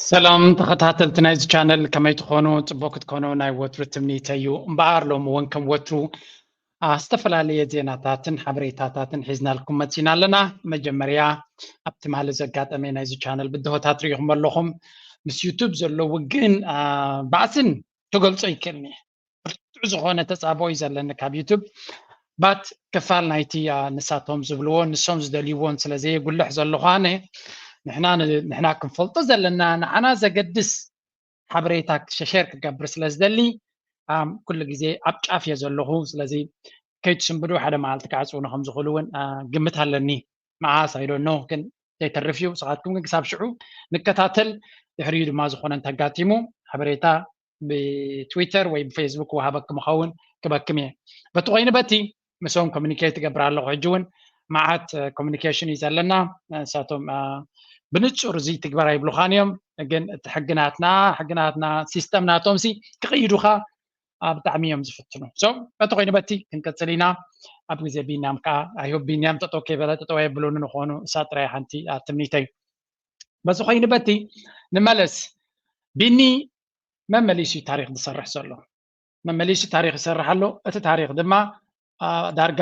ሰላም ተኸታተልቲ ናይዚ ቻነል፣ ከመይ ትኾኑ? ጽቡቕ ክትኮኑ ናይ ወትሩ ትምኒተይ እዩ። እምበኣር ሎሚ እውን ከም ወትሩ፣ አ፣ ዝተፈላለየ ዜናታትን ሓበሬታታትን ሒዝናልኩም መጺና ኣለና። መጀመርያ ኣብ ትማሊ ዘጋጠመ ናይዚ ቻነል ብድሆታት ርኢኹም ኣለኹም። ምስ ዩቱብ ዘሎ ውግእን፣ አ፣ ባእስን ክገልጾ ይክእልኒ። ብርቱዕ ዝኾነ ተጻብኦ እዩ ዘለኒ ካብ ዩቱብ። ባት ክፋል ናይቲ፣ አ፣ ንሳቶም ዝብልዎን ንሶም ዝደልይዎን ስለ ዘየጉልሕ ዘለኹ ኣነ፣ ንሕና ን-፣ ንሕና ክንፈልጦ ዘለና ንዓና ዘገድስ ሓበሬታ ሸ-፣ ሸር ክገብር ስለ ዝደሊ፣ ኣም፣ ኩሉ ግዜ ኣብ ጫፍ እየ ዘለኹ። ስለዚ ከይትስንብዱ ሓደ መዓልቲ ክዓጽውኒ ከም ዝኽእሉ እውን፣ አ፣ ግምት ኣለኒ። መዓስ I don't know፣ ግን ዘይተርፍ እዩ። ንስኻትኩም ግን ክሳብ ሽዑ ንከታተል። ድሕሪኡ ድማ ዝኾነ እንተጋጢሙ ሓበሬታ ብትዊተር ወይ ብፌስቡክ ክወሃበኩም ይኸውን፣ ክበኩም እየ። በቲ ኮይኑ በቲ ምስኦም ኮሚኒኬት ትገብር ኣለኹ። ሕጂ እውን መዓት፣ እ፣ ኮሚኒኬሽን እዩ ዘለና። ንሳቶም፣ እ፣ ብንጹር እዚ ትግበር ኣይብሉኻን እዮም፣ ግን እቲ ሕግናትና፣ ሕግናትና፣ ሲስተም ናቶም ሲ ክቕይዱኻ፣ አ፣ ብጣዕሚ እዮም ዝፍትኑ። So በቲ ኮይኑ በቲ ክንቀጽል ኢና። ኣብ ግዜ ቢንያም ከዓ፣ I hope ቢንያም ጠጠው ከይበለ፣ ጠጠው የብሉን ንኾኑ፣ እሳ ጥራይ ሓንቲ፣ አ፣ ትምኒተይ። በዚ ኮይኑ በቲ ንመለስ። ቢኒ መመሊሱ ታሪኽ ዝሰርሕ ዘሎ። መመሊሱ ታሪኽ ይሰርሕ ኣሎ። እቲ ታሪኽ ድማ፣ አ፣ ዳርጋ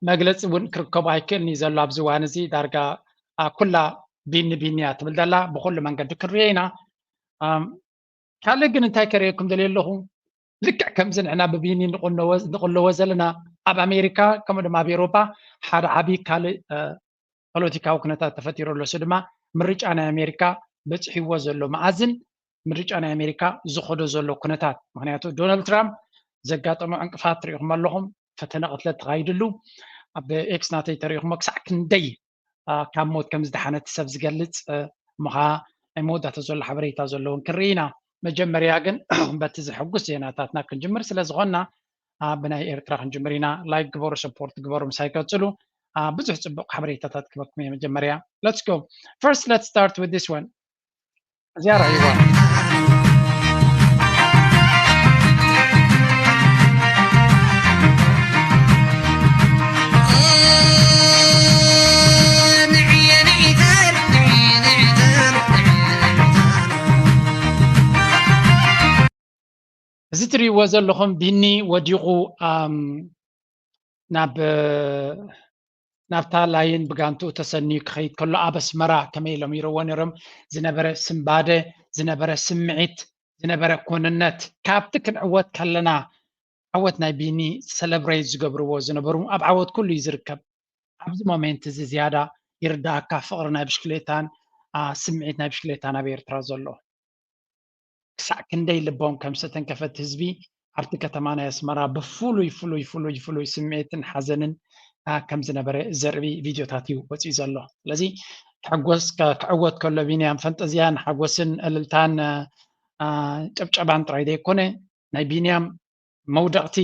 መግለጺ እውን ክርከቦ ኣይክእልን እዩ ዘሎ ኣብዚ እዋን እዚ። ዳርጋ፣ አ፣ ኩላ ቢኒ ቢኒ እያ ትብል ዘላ። ብኹሉ መንገዲ ክንሪኦ ኢና። ኣም፣ ካልእ ግን እንታይ ከርእየኩም ደልየ ኣለኹ? ልክዕ ከምዚ ንሕና ብቢኒ ንቕነዎ-፣ ንቕለዎ ዘለና፣ ኣብ ኣሜሪካ ከምኡ ድማ ኣብ ኤውሮጳ ሓደ ዓብዪ ካልእ፣ እ፣ ፖለቲካዊ ኩነታት ተፈጢሩ ኣሎ። እሱ ድማ ምርጫ ናይ ኣሜሪካ በፂሕዎ ዘሎ መኣዝን ምርጫ ናይ ኣሜሪካ ዝኸዶ ዘሎ ኩነታት። ምኽንያቱ ዶናልድ ትራምፕ ዘጋጠሞ ዕንቅፋት ርኢኹም ኣለኹም። ፈተነ ቅትለት ተኻይድሉ። ኣብ ኤክስ ናተይ ተሪኢኹሞ ክሳዕ ክንደይ፣ አ፣ ካብ ሞት ከም ዝደሓነ እቲ ሰብ ዝገልጽ፣ እ፣ እሞ ኸዓ ናይ መወዳእታ ዘሎ ሓበሬታ ዘለውን ክንርኢ ኢና። መጀመርያ ግን በቲ ዘሐጉስ ዜናታትና ክንጅምር ስለ ዝኾንና፣ አ፣ ብናይ ኤርትራ ክንጅምር ኢና። ላይክ ግበሩ፣ ሰፖርት ግበሩ፣ ምሳይ ቀጽሉ። አ፣ ብዙሕ ጽቡቕ ሓበሬታታት ክበኩም እየ። መጀመርያ let's go. First, let's start with this one. እዚኣ ረኺብዋ። እዚ ትርእይዎ ዘለኹም ቢኒ ወዲቑ፣ ኣም፣ ናብ፣ ናብታ ላይን ብጋንትኡ ተሰንዩ ክኸይድ ከሎ፣ ኣብ ኣስመራ ከመይ ኢሎም ይረዎ ነይሮም? ዝነበረ ስንባደ፣ ዝነበረ ስምዒት፣ ዝነበረ ኮንነት፣ ካብቲ ክንዕወት ከለና ዓወት ናይ ቢኒ ሰለብሬት ዝገብርዎ ዝነበሩ፣ ኣብ ዓወት ኩሉ እዩ ዝርከብ። ኣብዚ ሞሜንት እዚ ዝያዳ ይርዳእካ ፍቕሪ ናይ ብሽክሌታን፣ አ፣ ስምዒት ናይ ብሽክሌታን ኣብ ኤርትራ ዘሎ። ክሳዕ ክንደይ ልቦም ከም ዝተንከፈ እቲ ህዝቢ ኣብቲ ከተማ ናይ ኣስመራ ብፍሉይ፣ ፍሉይ፣ ፍሉይ፣ ፍሉይ ስምዒትን ሓዘንን፣ አ፣ ከም ዝነበረ ዘርኢ ቪድዮታት እዩ ወፂኡ ዘሎ። ስለዚ ክሕጎስ፣ ከ-፣ ክዕወት ከሎ ቢንያም ፈንጠዝያን ሓጎስን እልልታን፣ አ፣ አ፣ ጨብጨባን ጥራይ ዘይኮነ፣ ናይ ቢንያም መውደቕቲ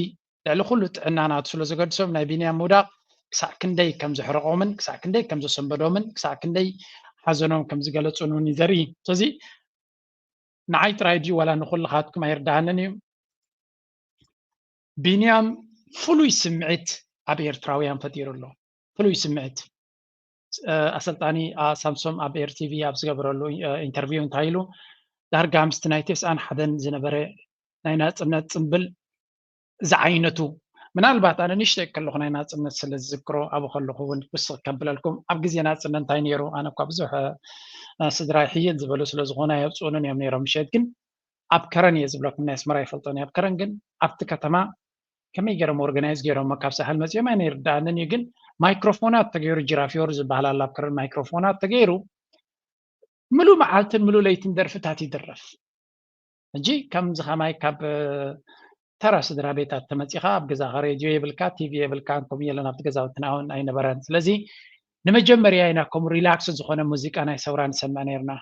ልዕሊ ኩሉ ጥዕና ናቱ ስለ ዘገድሶም፣ ናይ ቢንያም ምውዳቕ ክሳዕ ክንደይ ከም ዘሕረቖምን ክሳዕ ክንደይ ከም ዘሰንበዶምን ክሳዕ ክንደይ ሓዘኖም ከም ዝገለጹን እውን እዩ ዘርኢ። ስለዚ ንዓይ ጥራይ ድዩ ዋላ ንኹልኻትኩም ኣይርድኣንን እዩ። ቢንያም ፍሉይ ስምዒት ኣብ ኤርትራውያን ፈጢሩ ኣሎ። ፍሉይ ስምዒት። እ፣ ኣሰልጣኒ፣ አ፣ ሳምሶም ኣብ ኤር ቲቪ ኣብ ዝገበረሉ፣ እ፣ ኢንተርቪው እንታይ ኢሉ? ዳርጋ ምስቲ ናይ ተስዓን ሓደን ዝነበረ ናይ ናጽነት ጽምብል ዝዓይነቱ፣ ምናልባት ኣነ ንእሽተይ ከለኹ ናይ ናጽነት ስለ ዝዝክሮ፣ ኣብኡ ከለኹ እውን ክውስኽ ከብለልኩም፣ ኣብ ግዜ ናጽነት እንታይ ነይሩ? ኣነ እኳ ብዙሕ፣ እ፣ ስድራይ ሕይል ዝበሉ ስለ ዝኾኑ ኣየብጽኡንን እዮም ነይሮም። ምሸት ግን ኣብ ከረን እየ ዝብለኩም፣ ናይ ኣስመራ ይፈልጦን እየ። ኣብ ከረን ግን ኣብቲ ከተማ ከመይ ገይሮም ኦርጋናይዝ ገይሮም ካብ ሳሕል መጺኦም ኣይነ ይርድኣንን እዩ። ግን ማይክሮፎናት ተገይሩ፣ ጂራፊዮር ዝበሃል ኣሎ ኣብ ከረን፣ ማይክሮፎናት ተገይሩ ምሉእ መዓልትን ምሉእ ለይትን ደርፍታት ይድረፍ። ሕጂ ከምዚ ከማይ ካብ፣ እ፣ ተራ ስድራ ቤታት ተመጺኻ ኣብ ገዛኻ ሬድዮ የብልካ፣ ቲቪ የብልካ፣ ከምኡ የለን ኣብቲ ገዛውትና እውን ኣይነበረን። ስለዚ ንመጀመርያ ኢና ከምኡ ሪላክስ ዝኾነ ሙዚቃ ናይ ሰውራ ንሰምዕ ነይርና።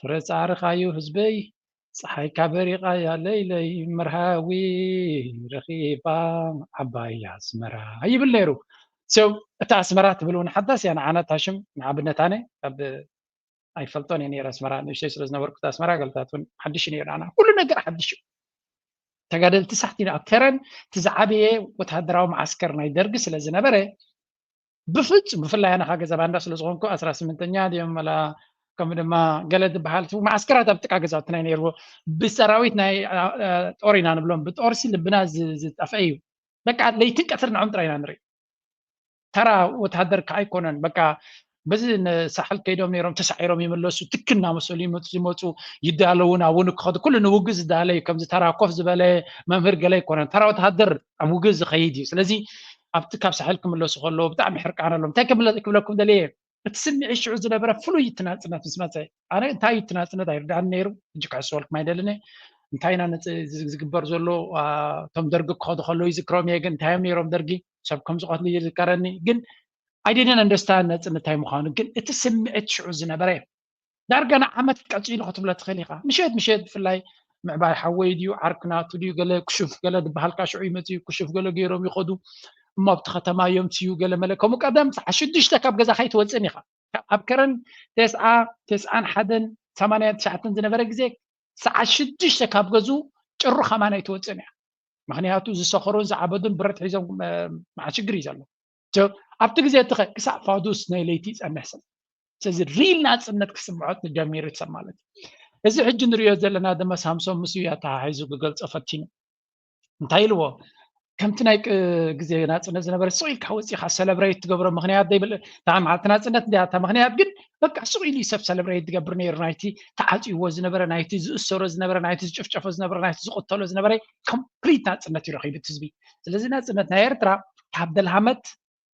ፍረ ጻዕርኻ እዩ ህዝበይ፣ ጸሓይካ በሪቓ እያ ለይለይ፣ መርሃዊ ረኺባ ዓባይ ኣስመራ ይብል ነይሩ። So እታ ኣስመራ ትብል እውን ሓዳስ እያ ንዓና እታ ሽም። ንኣብነት ኣነ ካብ ኣይፈልጦን እየ ነይረ ኣስመራ፣ ንእሽተይ ስለ ዝነበርኩ እታ ኣስመራ ገልታት እውን ሓድሽ እዩ ነይሩ ንዓና። ኩሉ ነገር ሓድሽ እዩ። ተጋደልቲ ሳሕቲ ኢና። ኣብ ከረን እቲ ዝዓበየ ወተሃደራዊ መዓስከር ናይ ደርጊ ስለ ዝነበረ፣ ብፍጹም፣ ብፍላይ ኣነ ካብ ገዛ ባንዳ ስለ ዝኾንኩ፣ ኣስራ ስምንተኛ ድዮም ወላ ከምኡ ድማ ገለ ዝበሃል፣ እቲ መዓስከራት ኣብ ጥቃ ገዛውትና እዩ ነይርዎ። ብሰራዊት ናይ ጦር ኢና ንብሎም፣ ብጦርሲ ልብና ዝጠፍአ እዩ። በቃ ለይትን ቀትር ንዖም ጥራይ ኢና ንርኢ። ተራ ወታደር ከዓ ኣይኮነን። በቃ በዚ ንሳሕል ከይዶም ነይሮም፣ ተሳዒሮም ይመለሱ፣ ትክ እናመሰሉ ይመፁ፣ ይመፁ፣ ይዳለዉ፣ ናብኡ ንክኸዱ ኩሉ ንውግእ ዝዳለዩ፣ ከምዚ ተራ ኮፍ ዝበለ መምህር ገለ ኣይኮነን። ተራ ወታደር ኣብ ውግእ ዝኸይድ እዩ። ስለዚ ኣብቲ ካብ ሳሕል ክምለሱ ከለዉ ብጣዕሚ ሕርቃን ኣለዎም። እንታይ ክብለ- ክብለኩም ደልየ፣ እቲ ስምዒት ሽዑ ዝነበረ ፍሉይ እቲ ናፅነት ምስ መፀ፣ ኣነ እንታይ እዩ እቲ ናፅነት ኣይርዳእን ነይሩ። ሕጂ ክሕስበልኩም ኣይደልን እየ። እንታይ ኢና ነፅ- ዝግበር ዘሎ? እቶም ደርጊ ክኸዱ ከለዉ ይዝክሮም እየ፣ ግን እንታይ እዮም ነይሮም ደርጊ? ሰብ ከም ዝቐትሉ ይዝከረኒ። ግን I didn't understand ነፅነት እንታይ ምዃኑ። ግን እቲ ስምዒት ሽዑ ዝነበረ ዳርጋ ንዓመት ቀፂሉ ክትብሎ ትኽእል ኢኻ። ምሸት ምሸት ብፍላይ ምዕባይ ሓወይ ድዩ ዓርክናቱ ድዩ ገለ ክሹፍ ገለ ዝበሃልካ ሽዑ ይመፅኡ፣ ክሹፍ ገለ ገይሮም ይኸዱ። እሞ ኣብቲ ከተማ እዮም ትዩ ገለ መለ ከምኡ ቀደም ሰዓት ሽዱሽተ ካብ ገዛ ከይትወፅእን ኢኻ። ኣብ ከረን ተስዓ ተስዓን ሓደን ሰማንያን ትሽዓተን ዝነበረ ግዜ ሰዓት ሽዱሽተ ካብ ገዝኡ ጭሩ ከማን ኣይትወፅእን እያ። ምክንያቱ ዝሰኸሩን ዝዓበዱን ብረት ሒዞም መዓ ሽግር እዩ ዘሎ። ኣብቲ ግዜ እቲ ክሳብ ፋዱስ ናይ ለይቲ ይፀንሕ ሰብ ስለዚ ሪል ናፅነት ክስምዖት ንጀሚሩ ሰብ ማለት እዩ። እዚ ሕጂ ንሪኦ ዘለና ድማ ሳምሶን ምስ እዩ ኣተሓሒዙ ክገልፆ ፈቲኑ። እንታይ ኢልዎ? ከምቲ ናይ ግዜ ናፅነት ዝነበረ ስቕ ኢልካ ወፂኻ ሰለብሬት ትገብሮ ምክንያት ዘይብል። እታ መዓልቲ ናፅነት እንዲያ እታ ምክንያት ግን በቃ ስቕ ኢሉ ሰብ ሰለብሬት ዝገብር ነይሩ። ናይቲ ተዓፅይዎ ዝነበረ፣ ናይቲ ዝእሰሮ ዝነበረ፣ ናይቲ ዝጭፍጨፎ ዝነበረ፣ ናይቲ ዝቕተሎ ዝነበረ ኮምፕሊት ናፅነት እዩ ረኺቡ እቲ ህዝቢ። ስለዚ ናፅነት ናይ ኤርትራ ካብ ደልሃመት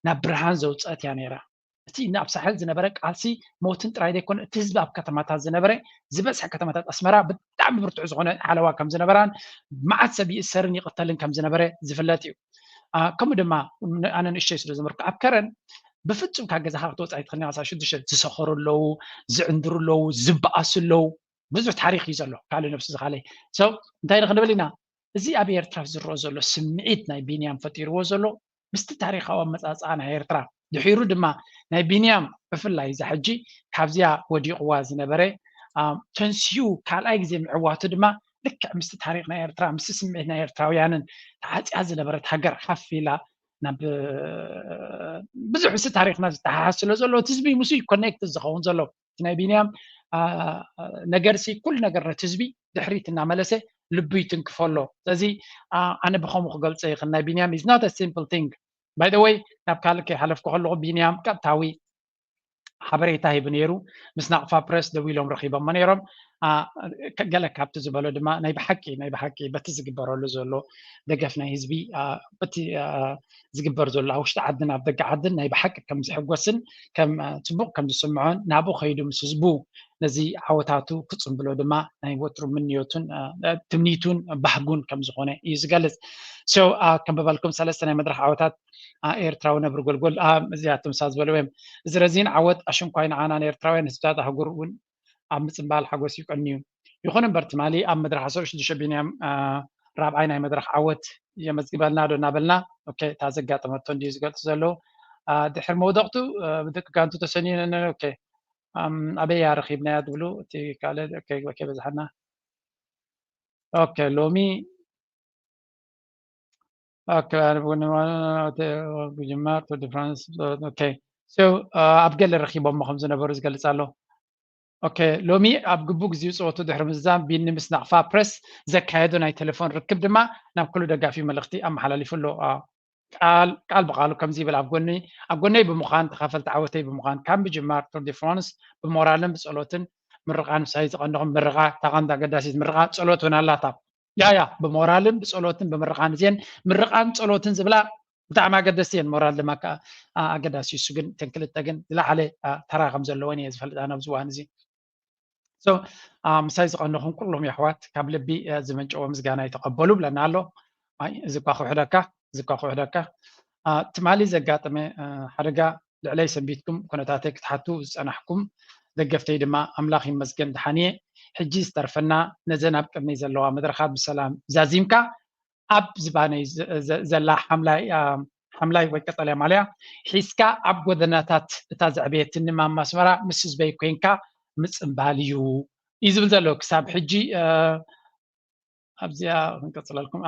ናብ ብርሃን ዘውፀአት እያ ነይራ። እቲ ኣብ ሳሕል ዝነበረ ቃልሲ ሞትን ጥራይ ዘይኮነ እቲ ህዝቢ ኣብ ከተማታት ዝነበረ ዝበዝሐ ከተማታት ኣስመራ ብጣዕሚ ብርቱዕ ዝኾነ ሓለዋ ከም ዝነበራን መዓት ሰብ ይእሰርን ይቕተልን ከም ዝነበረ ዝፍለጥ እዩ። ከምኡ ድማ ኣነ ንእሽተይ ስለ ዝነበርኩ ኣብ ከረን ብፍጹም ካብ ገዛኻ ክትወፅእ ኣይትኽእልን ኢኻ። ሽዱሽተ ዝሰኸሩ ኣለዉ፣ ዝዕንድሩ ኣለዉ፣ ዝበኣሱ ኣለዉ። ብዙሕ ታሪኽ እዩ ዘሎ ካልእ ነብሱ ዝኻለይ። So እንታይ ንክንብል ኢና እዚ ኣብ ኤርትራ ዝረኦ ዘሎ ስምዒት ናይ ቢንያም ፈጢርዎ ዘሎ ምስቲ ታሪኻዊ ኣመፃፅኣ ናይ ኤርትራ ድሒሩ ድማ ናይ ቢንያም ብፍላይ እዛ ሕጂ ካብዚኣ ወዲቕዋ ዝነበረ ተንስኡ ካልኣይ ግዜ ምዕዋቱ ድማ ልክዕ ምስቲ ታሪክ ናይ ኤርትራ ምስቲ ስምዒት ናይ ኤርትራውያንን ተዓፅያ ዝነበረት ሃገር ሓፍ ኢላ ናብ ብዙሕ ምስቲ ታሪክና ዝተሓሓዝ ስለ ዘሎ እቲ ህዝቢ ምስ ኮኔክት ዝኸውን ዘሎ ናይ ቢንያም ነገርሲ ኩሉ ነገር ነቲ ህዝቢ ድሕሪት እናመለሰ ልቡ ይትንክፎ ኣሎ። ስለዚ ኣነ ብከምኡ ክገልፀ ይኽእል ናይ ቢንያም is not simple thing። By the way ናብ ካልእ ከይሓለፍኩ ከለኹ ቢንያም ቀጥታዊ ሓበሬታ ሂቡ ነይሩ። ምስ ናቕፋ ፕረስ ደዊሎም ረኺቦሞ ነይሮም። ገለ ካብቲ ዝበሎ ድማ ናይ ብሓቂ ናይ ብሓቂ በቲ ዝግበረሉ ዘሎ ደገፍ ናይ ህዝቢ በቲ ዝግበር ዘሎ ኣብ ውሽጢ ዓድን ኣብ ደገ ዓድን ናይ ብሓቂ ከም ዝሕጎስን ከም ፅቡቕ ከም ዝስምዖን ናብኡ ከይዱ ምስ ህዝቡ ነዚ ዓወታቱ ክፅምብሎ ድማ ናይ ወትሩ ምንዮቱን ትምኒቱን ባህጉን ከም ዝኾነ እዩ ዝገልፅ። So ከም በባልኩም ሰለስተ ናይ መድረኽ ዓወታት ኤርትራዊ ነብሪ ጎልጎል እዚኣቶም ሳዝ ዝበልዎ እዮም። እዚ ረዚን ዓወት ኣሽንኳይ ንዓና ንኤርትራውያን ህዝብታት ኣህጉር እውን ኣብ ምፅምባል ሓጎስ እዩ ቀንዩ። ይኹን እምበር ትማሊ ኣብ መድረኽ ዓሰርተ ሽዱሽተ ቢንያም ራብዓይ ናይ መድረኽ ዓወት የመዝግበልና ዶ እናበልና እታ ዘጋጠመቶ እንድዩ ዝገልፁ ዘለዉ። ድሕሪ መውደቕቱ ብደቂ ጋንቱ ተሰንዩ ነነ ኣበይ እያ ረኺብናያ ትብሉ እቲ ካልእ በዝሓና ኦኬ ሎሚ ጅማር ቱ ዲፍራንስ ኦኬ ኣብ ገለ ረኺቦሞ ከም ዝነበሩ ዝገልፅ ኣሎ። ኦኬ ሎሚ ኣብ ግቡእ ግዜኡ ፀወቱ ድሕሪ ምዝዛም ቢኒ ምስ ናቕፋ ፕረስ ዘካየዶ ናይ ቴሌፎን ርክብ ድማ ናብ ኩሉ ደጋፊ መልእኽቲ ኣመሓላሊፉ ኣሎ። ቃል ቃል ብቃሉ ከምዚ ይብል ኣብ ጎኒ ኣብ ጎነይ ብምዃን ተኻፈልቲ ዓወተይ ብምዃን ካብ ምጅማር ቱር ዲ ፍራንስ ብሞራልን ብፀሎትን ምርቓን ምሳይ ዝቐንኹም ምርቓ እታ ቀንዲ ኣገዳሲት ምርቓ ፀሎት እውን ኣላታ ያያ ብሞራልን ብፀሎትን ብምርቓን እዚአን ምርቓን ፀሎትን ዝብላ ብጣዕሚ ኣገደስቲ እየን። ሞራል ድማ ከዓ ኣገዳሲ እሱ ግን እተን ክልተ ግን ዝለዓለ ተራ ከም ዘለወን እየ ዝፈልጥ ኣነ ኣብዚ እዋን እዚ። ምሳይ ዝቐነኹም ኩሎም የሕዋት ካብ ልቢ ዝመንጨወ ምስጋና ይተቐበሉ ብለና ኣሎ። እዚ እኳ ክውሕደካ እዚ እኳ ክውሕደካ ትማሊ ዘጋጠመ ሓደጋ ልዕለይ ሰንቢትኩም ኩነታተይ ክትሓቱ ዝፀናሕኩም ደገፍተይ ድማ ኣምላኽ ይመስገን ድሓን እየ። ሕጂ ዝተርፈና ነዘን ኣብ ቅድመይ ዘለዋ መድረኻት ብሰላም ዛዚምካ ኣብ ዝባነይ ዘላ ሓምላይ ወይ ቀጠልያ ማልያ ሒዝካ ኣብ ጎደናታት እታ ዘዕበየትኒ ማማ ኣስመራ ምስ ህዝበይ ኮንካ ምፅምባል እዩ እዩ ዝብል ዘሎ ክሳብ ሕጂ ኣብዚኣ ክንቀፅለልኩም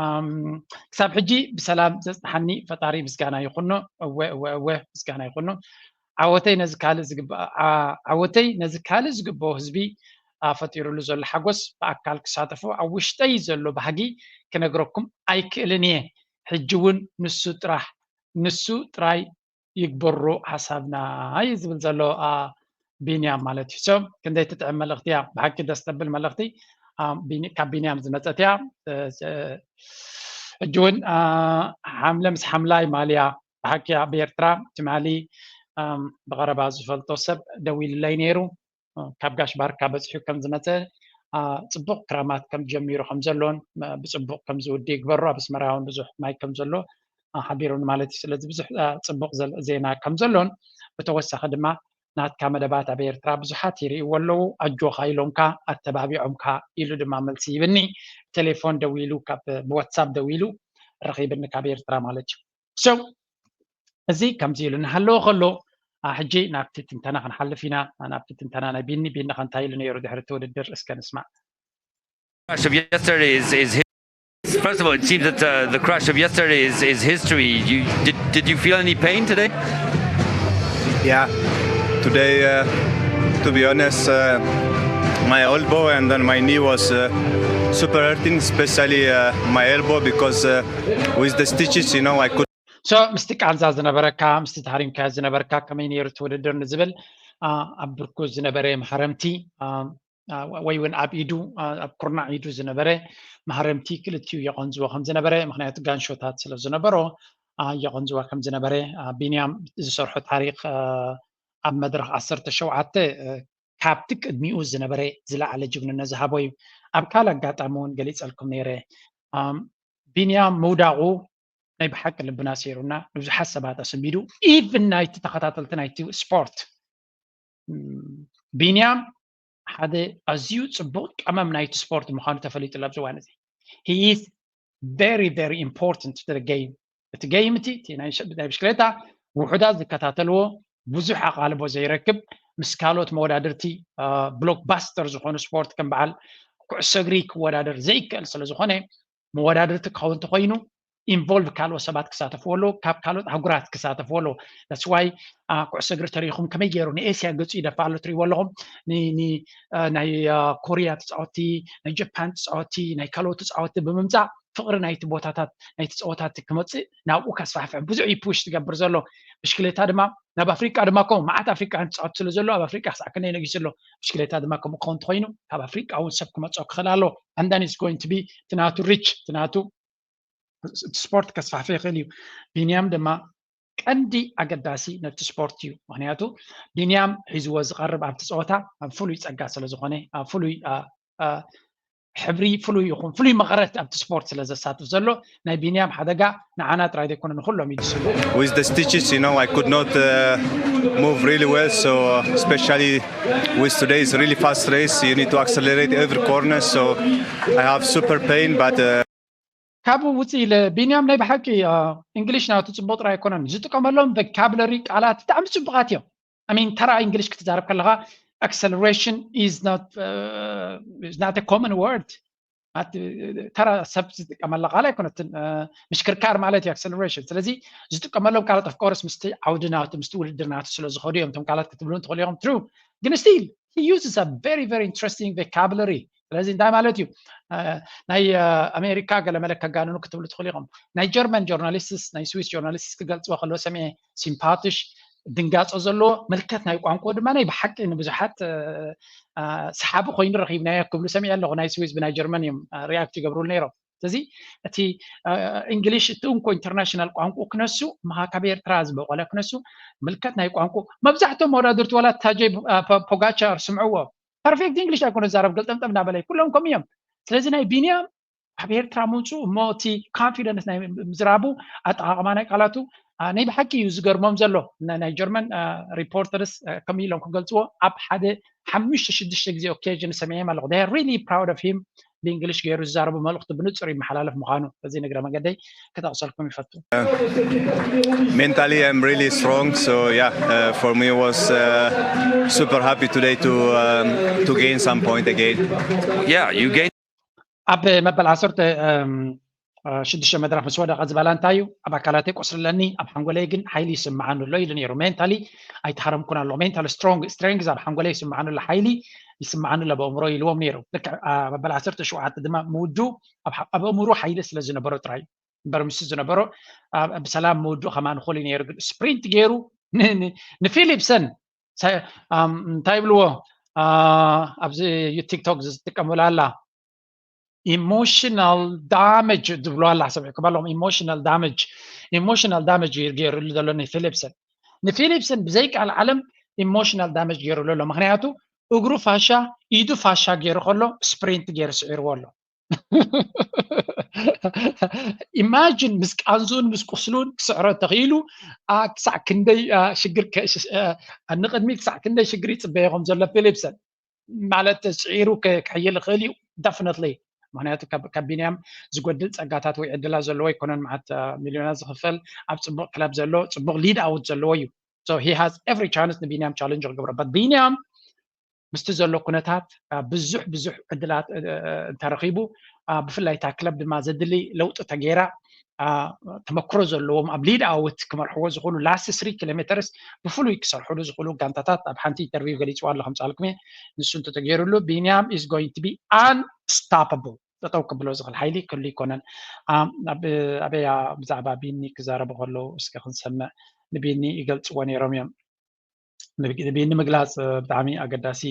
ክሳብ ሕጂ ብሰላም ዘፅንሓኒ ፈጣሪ ምስጋና ይኹኖ። እወ እወ እወ ምስጋና ይኹኖ። ዓወተይ ነዚ ካልእ ዝግብኦ ዓወተይ ነዚ ካልእ ዝግብኦ ህዝቢ ፈጢሩሉ ዘሎ ሓጎስ ብኣካል ክሳተፎ ኣብ ውሽጠይ ዘሎ ባህጊ ክነግረኩም ኣይክእልን እየ። ሕጂ እውን ንሱ ጥራሕ ንሱ ጥራይ ይግበሮ ሓሳብና እዩ ዝብል ዘሎ ቢንያም ማለት እዩ። So ክንደይ ትጥዕም መልእኽቲ እያ፣ ብሓቂ ደስ ተብል መልእኽቲ ካብ ቢንያም ዝመፀት እያ። ሕጂ እውን ሓምለ ምስ ሓምላይ ማልያ ብሓቂ ኣብ ኤርትራ ትማሊ ብቐረባ ዝፈልጦ ሰብ ደዊሉለይ ነይሩ። ካብ ጋሽ ባርካ በፂሑ ከም ዝመፀ፣ ፅቡቕ ክራማት ከም ጀሚሩ ከም ዘሎን ብፅቡቕ ከም ዝውዲ ይግበሩ። ኣብ ኣስመራ እውን ብዙሕ ማይ ከም ዘሎ ሓቢሩኒ ማለት እዩ። ስለዚ ብዙሕ ፅቡቕ ዜና ከም ዘሎን ብተወሳኺ ድማ ናትካ መደባት ኣብ ኤርትራ ብዙሓት ይርእይዎ ኣለዉ፣ ኣጆኻ ኢሎምካ ኣተባቢዖምካ ኢሉ ድማ መልሲ ይብኒ። ቴሌፎን ደዊሉ ካብ ብዋትሳፕ ደዊሉ ረኺብኒ ካብ ኤርትራ ማለት እዩ። So እዚ ከምዚ ኢሉ እናሃለወ ከሎ ሕጂ ናብቲ ትንተና ክንሓልፍ ኢና። ናብቲ ትንተና ናይ ቢኒ ቢኒ ከ እንታይ ኢሉ ነይሩ ድሕሪ እቲ ውድድር እስከ ንስማዕ። Crash of yesterday is, is his, first of all, it seems that uh, the crash of yesterday is, is history. You, did, did you feel any pain today? Yeah, today, uh, to be honest, uh, my elbow and then my knee was uh, super hurting, especially uh, my elbow because uh, with the stitches, you know, I could. So ምስቲ ቃንዛ ዝነበረካ ምስቲ ተሃሪምካዮ ዝነበርካ ከመይ ነይሩ እቲ ውድድር ንዝብል ኣብ ብርኩ ዝነበረ መሃረምቲ ወይ እውን ኣብ ኢዱ ኣብ ኩርናዕ ኢዱ ዝነበረ መሃረምቲ ክልቲኡ የቐንዝዎ ከም ዝነበረ፣ ምክንያቱ ጋንሾታት ስለ ዝነበሮ የቐንዝዋ ከም ዝነበረ ቢንያም ዝሰርሖ ታሪክ ኣብ መድረኽ ዓሰርተ ሸውዓተ ካብቲ ቅድሚኡ ዝነበረ ዝለዓለ ጅግንነት ዝሃቦ እዩ። ኣብ ካልእ ኣጋጣሚ እውን ገሊፀልኩም ነይረ። ቢንያም ምውዳቑ ናይ ብሓቂ ልብና ሰይሩና፣ ንብዙሓት ሰባት ኣሰንቢዱ፣ ኢቭን ናይቲ ተኸታተልቲ ናይቲ ስፖርት ቢንያም ሓደ ኣዝዩ ፅቡቕ ቀመም ናይቲ ስፖርት ምዃኑ ተፈሊጡ ኣብዚ እዋን እዚ። He is very very important to the game። እቲ game እቲ ናይ ብሽክሌታ ውሑዳት ዝከታተልዎ ብዙሕ ኣቓልቦ ዘይረክብ ምስ ካልኦት መወዳድርቲ ብሎክባስተር ዝኾኑ ስፖርት ከም በዓል ኩዕሶ እግሪ ክወዳደር ዘይክእል ስለ ዝኾነ መወዳድርቲ ክኸውን እንተኮይኑ ኢንቮልቭ ካልኦት ሰባት ክሳተፍዎ ኣለዎ፣ ካብ ካልኦት ኣህጉራት ክሳተፍዎ ኣለዎ። That's why ኩዕሶ እግሪ ተሪኹም ከመይ ገይሩ ንኤስያ ገፁ ይደፋ ኣሎ ትሪእዎ ኣለኹም። ናይ ኮሪያ ተፃወቲ፣ ናይ ጃፓን ተፃወቲ፣ ናይ ካልኦት ተፃወቲ ብምምፃእ ፍቕሪ ናይቲ ቦታታት ናይቲ ፀወታት ክመፅእ ናብኡ ከስፋሕፍሕ ብዙሕ እዩ ፑሽ ትገብር ዘሎ። ብሽክሌታ ድማ ናብ ኣፍሪቃ ድማ ከምኡ መዓት ኣፍሪቃውያን ተፃወቲ ስለ ዘሎ ኣብ ኣፍሪቃ ክሳዕ ክንደይ ነጊሱ ኣሎ። ብሽክሌታ ድማ ከምኡ ክኸውን እንተኮይኑ ካብ ኣፍሪቃ እውን ሰብ ክመፅኦ ክኽእል ኣሎ። And then it's going to be እቲ ናቱ ሪች እቲ ናቱ ስፖርት ከስፋሕፍሕ ይኽእል እዩ። ቢንያም ድማ ቀንዲ ኣገዳሲ ነቲ ስፖርት እዩ። ምክንያቱ ቢንያም ሒዝዎ ዝቐርብ ኣብቲ ፀወታ ኣብ ፍሉይ ፀጋ ስለ ዝኾነ ኣብ ፍሉይ ሕብሪ ፍሉይ ይኹን ፍሉይ መቐረት ኣብቲ ስፖርት ስለ ዘሳትፍ ዘሎ ናይ ቢንያም ሓደጋ ንዓና ጥራይ ዘይኮነ ንኩሎም እዩ ዝስሉ። With the stitches, you know, I could not uh, move really well, so uh, especially with today's really fast race, you need to accelerate every corner, so I have super pain, but uh, ካብኡ ውፅእ ኢለ ቢንያም ናይ ብሓቂ እንግሊሽ ናቱ ፅቡቅ ጥራይ ኣይኮነን ዝጥቀመሎም ቮካብለሪ ቃላት ብጣዕሚ ፅቡቃት እዮም። I mean ተራ እንግሊሽ ክትዛረብ ከለካ acceleration is not uh, is not a common word። ተራ ሰብ ዝጥቀመላ ቃል ኣይኮነትን። ምሽክርካር ማለት እዩ acceleration። ስለዚ ዝጥቀመሎም ቃላት of course ምስቲ ዓውዲ ናቱ ምስቲ ውድድር ናቱ ስለ ዝኸዱ እዮም እቶም ቃላት ክትብሉ እንትኽእሉ ኢኹም። True ግን still he uses a very very interesting vocabulary። ስለዚ እንታይ ማለት እዩ? ናይ ኣሜሪካ ገለመለ ከጋንኑ ክትብሉ ትኽእሉ ኢኹም። ናይ ጀርመን ጆርናሊስትስ ናይ ስዊስ ጆርናሊስትስ ክገልፅዎ ከለዎ ሰሚዐ ሲምፓትሽ ድንጋፆ ዘለዎ ምልከት ናይ ቋንቋ ድማ ናይ ብሓቂ ንብዙሓት ሰሓቢ ኮይኑ ረኺብናዮ ክብሉ ሰሚዐ ኣለኹ። ናይ ስዊስ ብናይ ጀርመን እዮም ሪያክት ይገብሩሉ ነይሮም። ስለዚ እቲ እንግሊሽ እቲ እንኮ ኢንተርናሽናል ቋንቋ ክነሱ መሃ ካብ ኤርትራ ዝበቆለ ክነሱ ምልከት ናይ ቋንቋ መብዛሕትኦም መወዳድርቲ ዋላ ታጀይ ፖጋቻር ስምዕዎ ፐርፌክት እንግሊሽ ኣይኮነ ዝዛረብ ገልጠምጠም እናበለ ኩሎም ከምኡ እዮም። ስለዚ ናይ ቢንያም ኣብ ኤርትራ ምውፅኡ እሞ እቲ ኮንፊደንስ ናይ ምዝራቡ ኣጠቃቅማ ናይ ቃላቱ ናይ ብሓቂ እዩ ዝገርሞም ዘሎ። ናይ ጀርመን ሪፖርተርስ ከምኡ ኢሎም ክገልፅዎ ኣብ ሓደ ሓሙሽተ ሽዱሽተ ግዜ ኦኬዥን ሰሚዐም ኣለኹ። They are really proud of him ብእንግሊሽ ገይሩ ዝዛረቡ መልእኽቱ ብንፁር ይመሓላለፍ ምዃኑ በዚ ንግረ መገደይ ክጠቕሰልኩም ይፈቱ። Mentally, I'm really strong. So yeah, uh, for me it was uh, super happy today to um, to gain some point again. Yeah, you gained. ኣብ መበል ዓሰርተ ሽዱሽተ መድረኽ ምስ ወደቐ ዝበላ እንታይ እዩ? ኣብ ኣካላተይ ቆስልለኒ፣ ኣብ ሓንጎለይ ግን ሓይሊ ይስምዓኒ ኣሎ ኢሉ ነይሩ። ሜንታሊ ኣይተሃረምኩን ኣሎ። ሜንታል ስትሮንግ ስትሬንግዝ ኣብ ሓንጎለይ ይስምዓኒ ኣሎ፣ ሓይሊ ይስምዓኒ ኣሎ በእምሮ ኢልዎም ነይሩ። ልክዕ መበል ዓሰርተ ሸውዓተ ድማ ምውዱ ኣብ ኣእምሮ ሓይሊ ስለ ዝነበሮ ጥራይ እምበር ምስ ዝነበሮ ብሰላም ምውዱ ከማን ኹሉ ነይሩ። ግን ስፕሪንት ገይሩ ንፊሊፕሰን እንታይ ይብልዎ ኣብዚ ቲክቶክ ዝጥቀሙላ ኣላ ኢሞሽናል ዳመጅ ዝብሉ ኣላ። ሰሚዕኩም ኣለኹም? ኢሞሽናል ዳመጅ ኢሞሽናል ዳመጅ ገይሩሉ ዘሎ ንፊሊፕሰን ንፊሊፕሰን ብዘይቃል ዓለም ኢሞሽናል ዳመጅ ገይሩሉ ኣሎ። ምክንያቱ እግሩ ፋሻ ኢዱ ፋሻ ገይሩ ከሎ ስፕሪንት ገይሩ ስዒርዎ ኣሎ። ኢማጂን ምስ ቃንዙን ምስ ቁስሉን ክስዕሮ ተኽኢሉ ክሳዕ ክንደይ ሽግር ንቅድሚት ክሳዕ ክንደይ ሽግር ይፅበዮ ከም ዘሎ ፊሊፕሰን ማለት ስዒሩ ክሕይል ይኽእል እዩ። ደፍነትሊ ምክንያቱ ካብ ቢንያም ዝጎድል ፀጋታት ወይ ዕድላት ዘለዎ ኣይኮነን። መዓት ሚሊዮናት ዝኽፈል ኣብ ፅቡቅ ክለብ ዘሎ ፅቡቅ ሊድ ኣውት ዘለዎ እዩ። He has every chance ንቢንያም ቻለንጅ ክገብሮ በት ቢንያም ምስቲ ዘሎ ኩነታት ብዙሕ ብዙሕ ዕድላት እንተረኺቡ ብፍላይ እታ ክለብ ድማ ዘድሊ ለውጢ ተገይራ ተመክሮ ዘለዎም ኣብ ሊድ ኣውት ክመርሕዎ ዝኽእሉ ላስት ስሪ ኪሎ ሜተርስ ብፍሉይ ክሰርሕሉ ዝኽእሉ ጋንታታት ኣብ ሓንቲ ኢንተርቪው ገሊፅዋ ኣሎ ከምፃልኩም እየ። ንሱ እንተተገይሩሉ ቢንያም is going to be unstoppable። ጠጠው ክብሎ ዝኽእል ሓይሊ ክህሉ ይኮነን። ኣበያ ብዛዕባ ቢኒ ክዛረቡ ከለዉ እስከ ክንሰምዕ ንቢኒ ይገልፅዎ ነይሮም እዮም። ንቢኒ ምግላፅ ብጣዕሚ ኣገዳሲ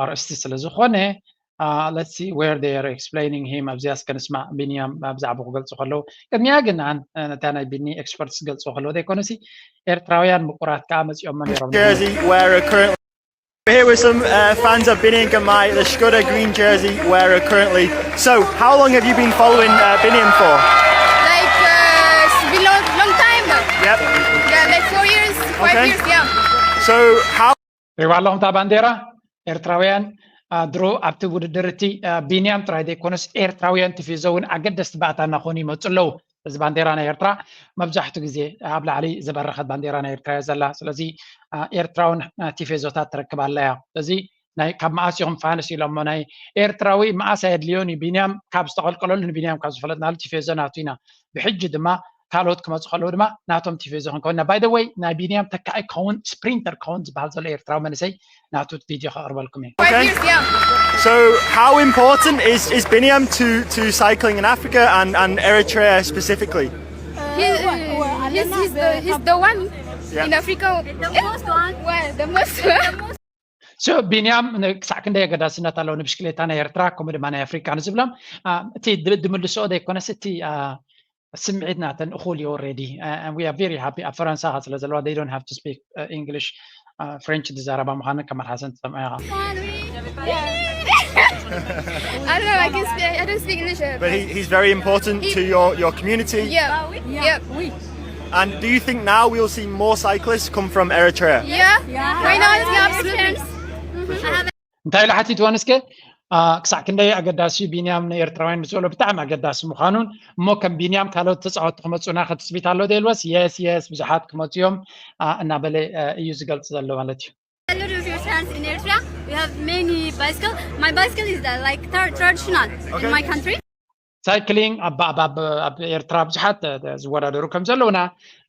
ኣርእስቲ ስለ ዝኾነ let's see where they are explaining him ኣብዚኣ እስከ ንስማዕ ቢንያም ብዛዕባ ክገልፁ ከለዉ ቅድሚያ ግን ኣን ነታ ናይ ቢኒ ኤክስፐርትስ ክገልፅዎ ከለዉ ዘይኮነሲ ኤርትራውያን ምቁራት ከዓ መፂኦሞ ነይሮም። Jersey wearer currently. We're here with some uh, fans of Biniam Girmay, the Skoda green jersey wearer currently. So, how long have you been following uh, Biniam for? Like uh, it's been long, long time. Yep. Yeah, like four years, five Okay. years, yeah. So, how ሪዋ ኣለኹም እታ ባንዴራ ኤርትራውያን ድሮ ኣብቲ ውድድር እቲ ቢንያም ጥራይ ዘይኮነስ ኤርትራውያን ቲፊዞ እውን ኣገደስቲ ባእታ እናኾኑ ይመፁ ኣለዉ። እዚ ባንዴራ ናይ ኤርትራ መብዛሕቱ ግዜ ኣብ ላዕሊ ዝበረኸት ባንዴራ ናይ ኤርትራ እያ ዘላ። ስለዚ ኤርትራውን ቲፌዞታት ትረክብ ኣላ እያ። ስለዚ ናይ ካብ መኣስ ኢኹም ፋንስ ኢሎሞ ናይ ኤርትራዊ መኣስ ኣየድልዮን እዩ። ቢንያም ካብ ዝተቐልቀለሉ ንቢንያም ካብ ዝፈለጥናሉ ቲፌዞ ናቱ ኢና። ብሕጂ ድማ ካልኦት ክመፁ ከለዉ ድማ ናቶም ቲፌዞ ክንከውን ኢና። By the way ናይ ቢንያም ተካኢ ክኸውን ስፕሪንተር ክኸውን ዝበሃል ዘሎ ኤርትራዊ መንእሰይ ናቱ ቪድዮ ከቕርበልኩም እየ። Five Okay. years, yeah. So, how important is, is Biniam to, to cycling in Africa and, and Eritrea specifically? He, he's, he's, the, he's the one Yeah. in Africa. The most one. Well, the most one. So ቢንያም ን- ክሳዕ ክንደይ ኣገዳስነት ኣለዎ ንብሽክሌታ ናይ ኤርትራ ከምኡ ድማ ናይ ኣፍሪቃ ንዝብሎም አ፣ እቲ ድ- ድምልስኦ ዘይኮነስ እቲ አ፣ ስምዒት ናተን እኹል እዩ already and we are very happy ኣብ ፈረንሳ ስለ ዘለዋ they don't have to speak English French ዝዛረባ ምዃነን ከመልሓሰን ትሰምዖ ኢኻ። I don't know. I can speak. I don't speak English. Uh, But he, he's very important to your, your community. Yeah. Yeah. And do you think now we'll see more cyclists come from Eritrea? Yeah. Why not? Yeah, absolutely. እንታይ ኢሉ ሓቲትዎ እስከ አ፣ ክሳዕ ክንደይ ኣገዳሲ እዩ ቢንያም ንኤርትራውያን ምስ ዝበሎ ብጣዕሚ ኣገዳሲ ምዃኑን እሞ ከም ቢንያም ካልኦት ተፃወትቲ ክመፁና ከትፅቢት ኣሎ ደልወስ የስ የስ ብዙሓት ክመፁ እዮም አ፣ እናበለ አ፣ እዩ ዝገልፅ ዘሎ ማለት እዩ። A lot of your chance in Eritrea. We have many bicycle. My bicycle is uh, like tra- traditional in my country. ሳይክሊንግ ኣብ ኣብ- ኣብ- ኣብ ኤርትራ ብዙሓት እ፣ ዝወዳደሩ ከም ዘለውና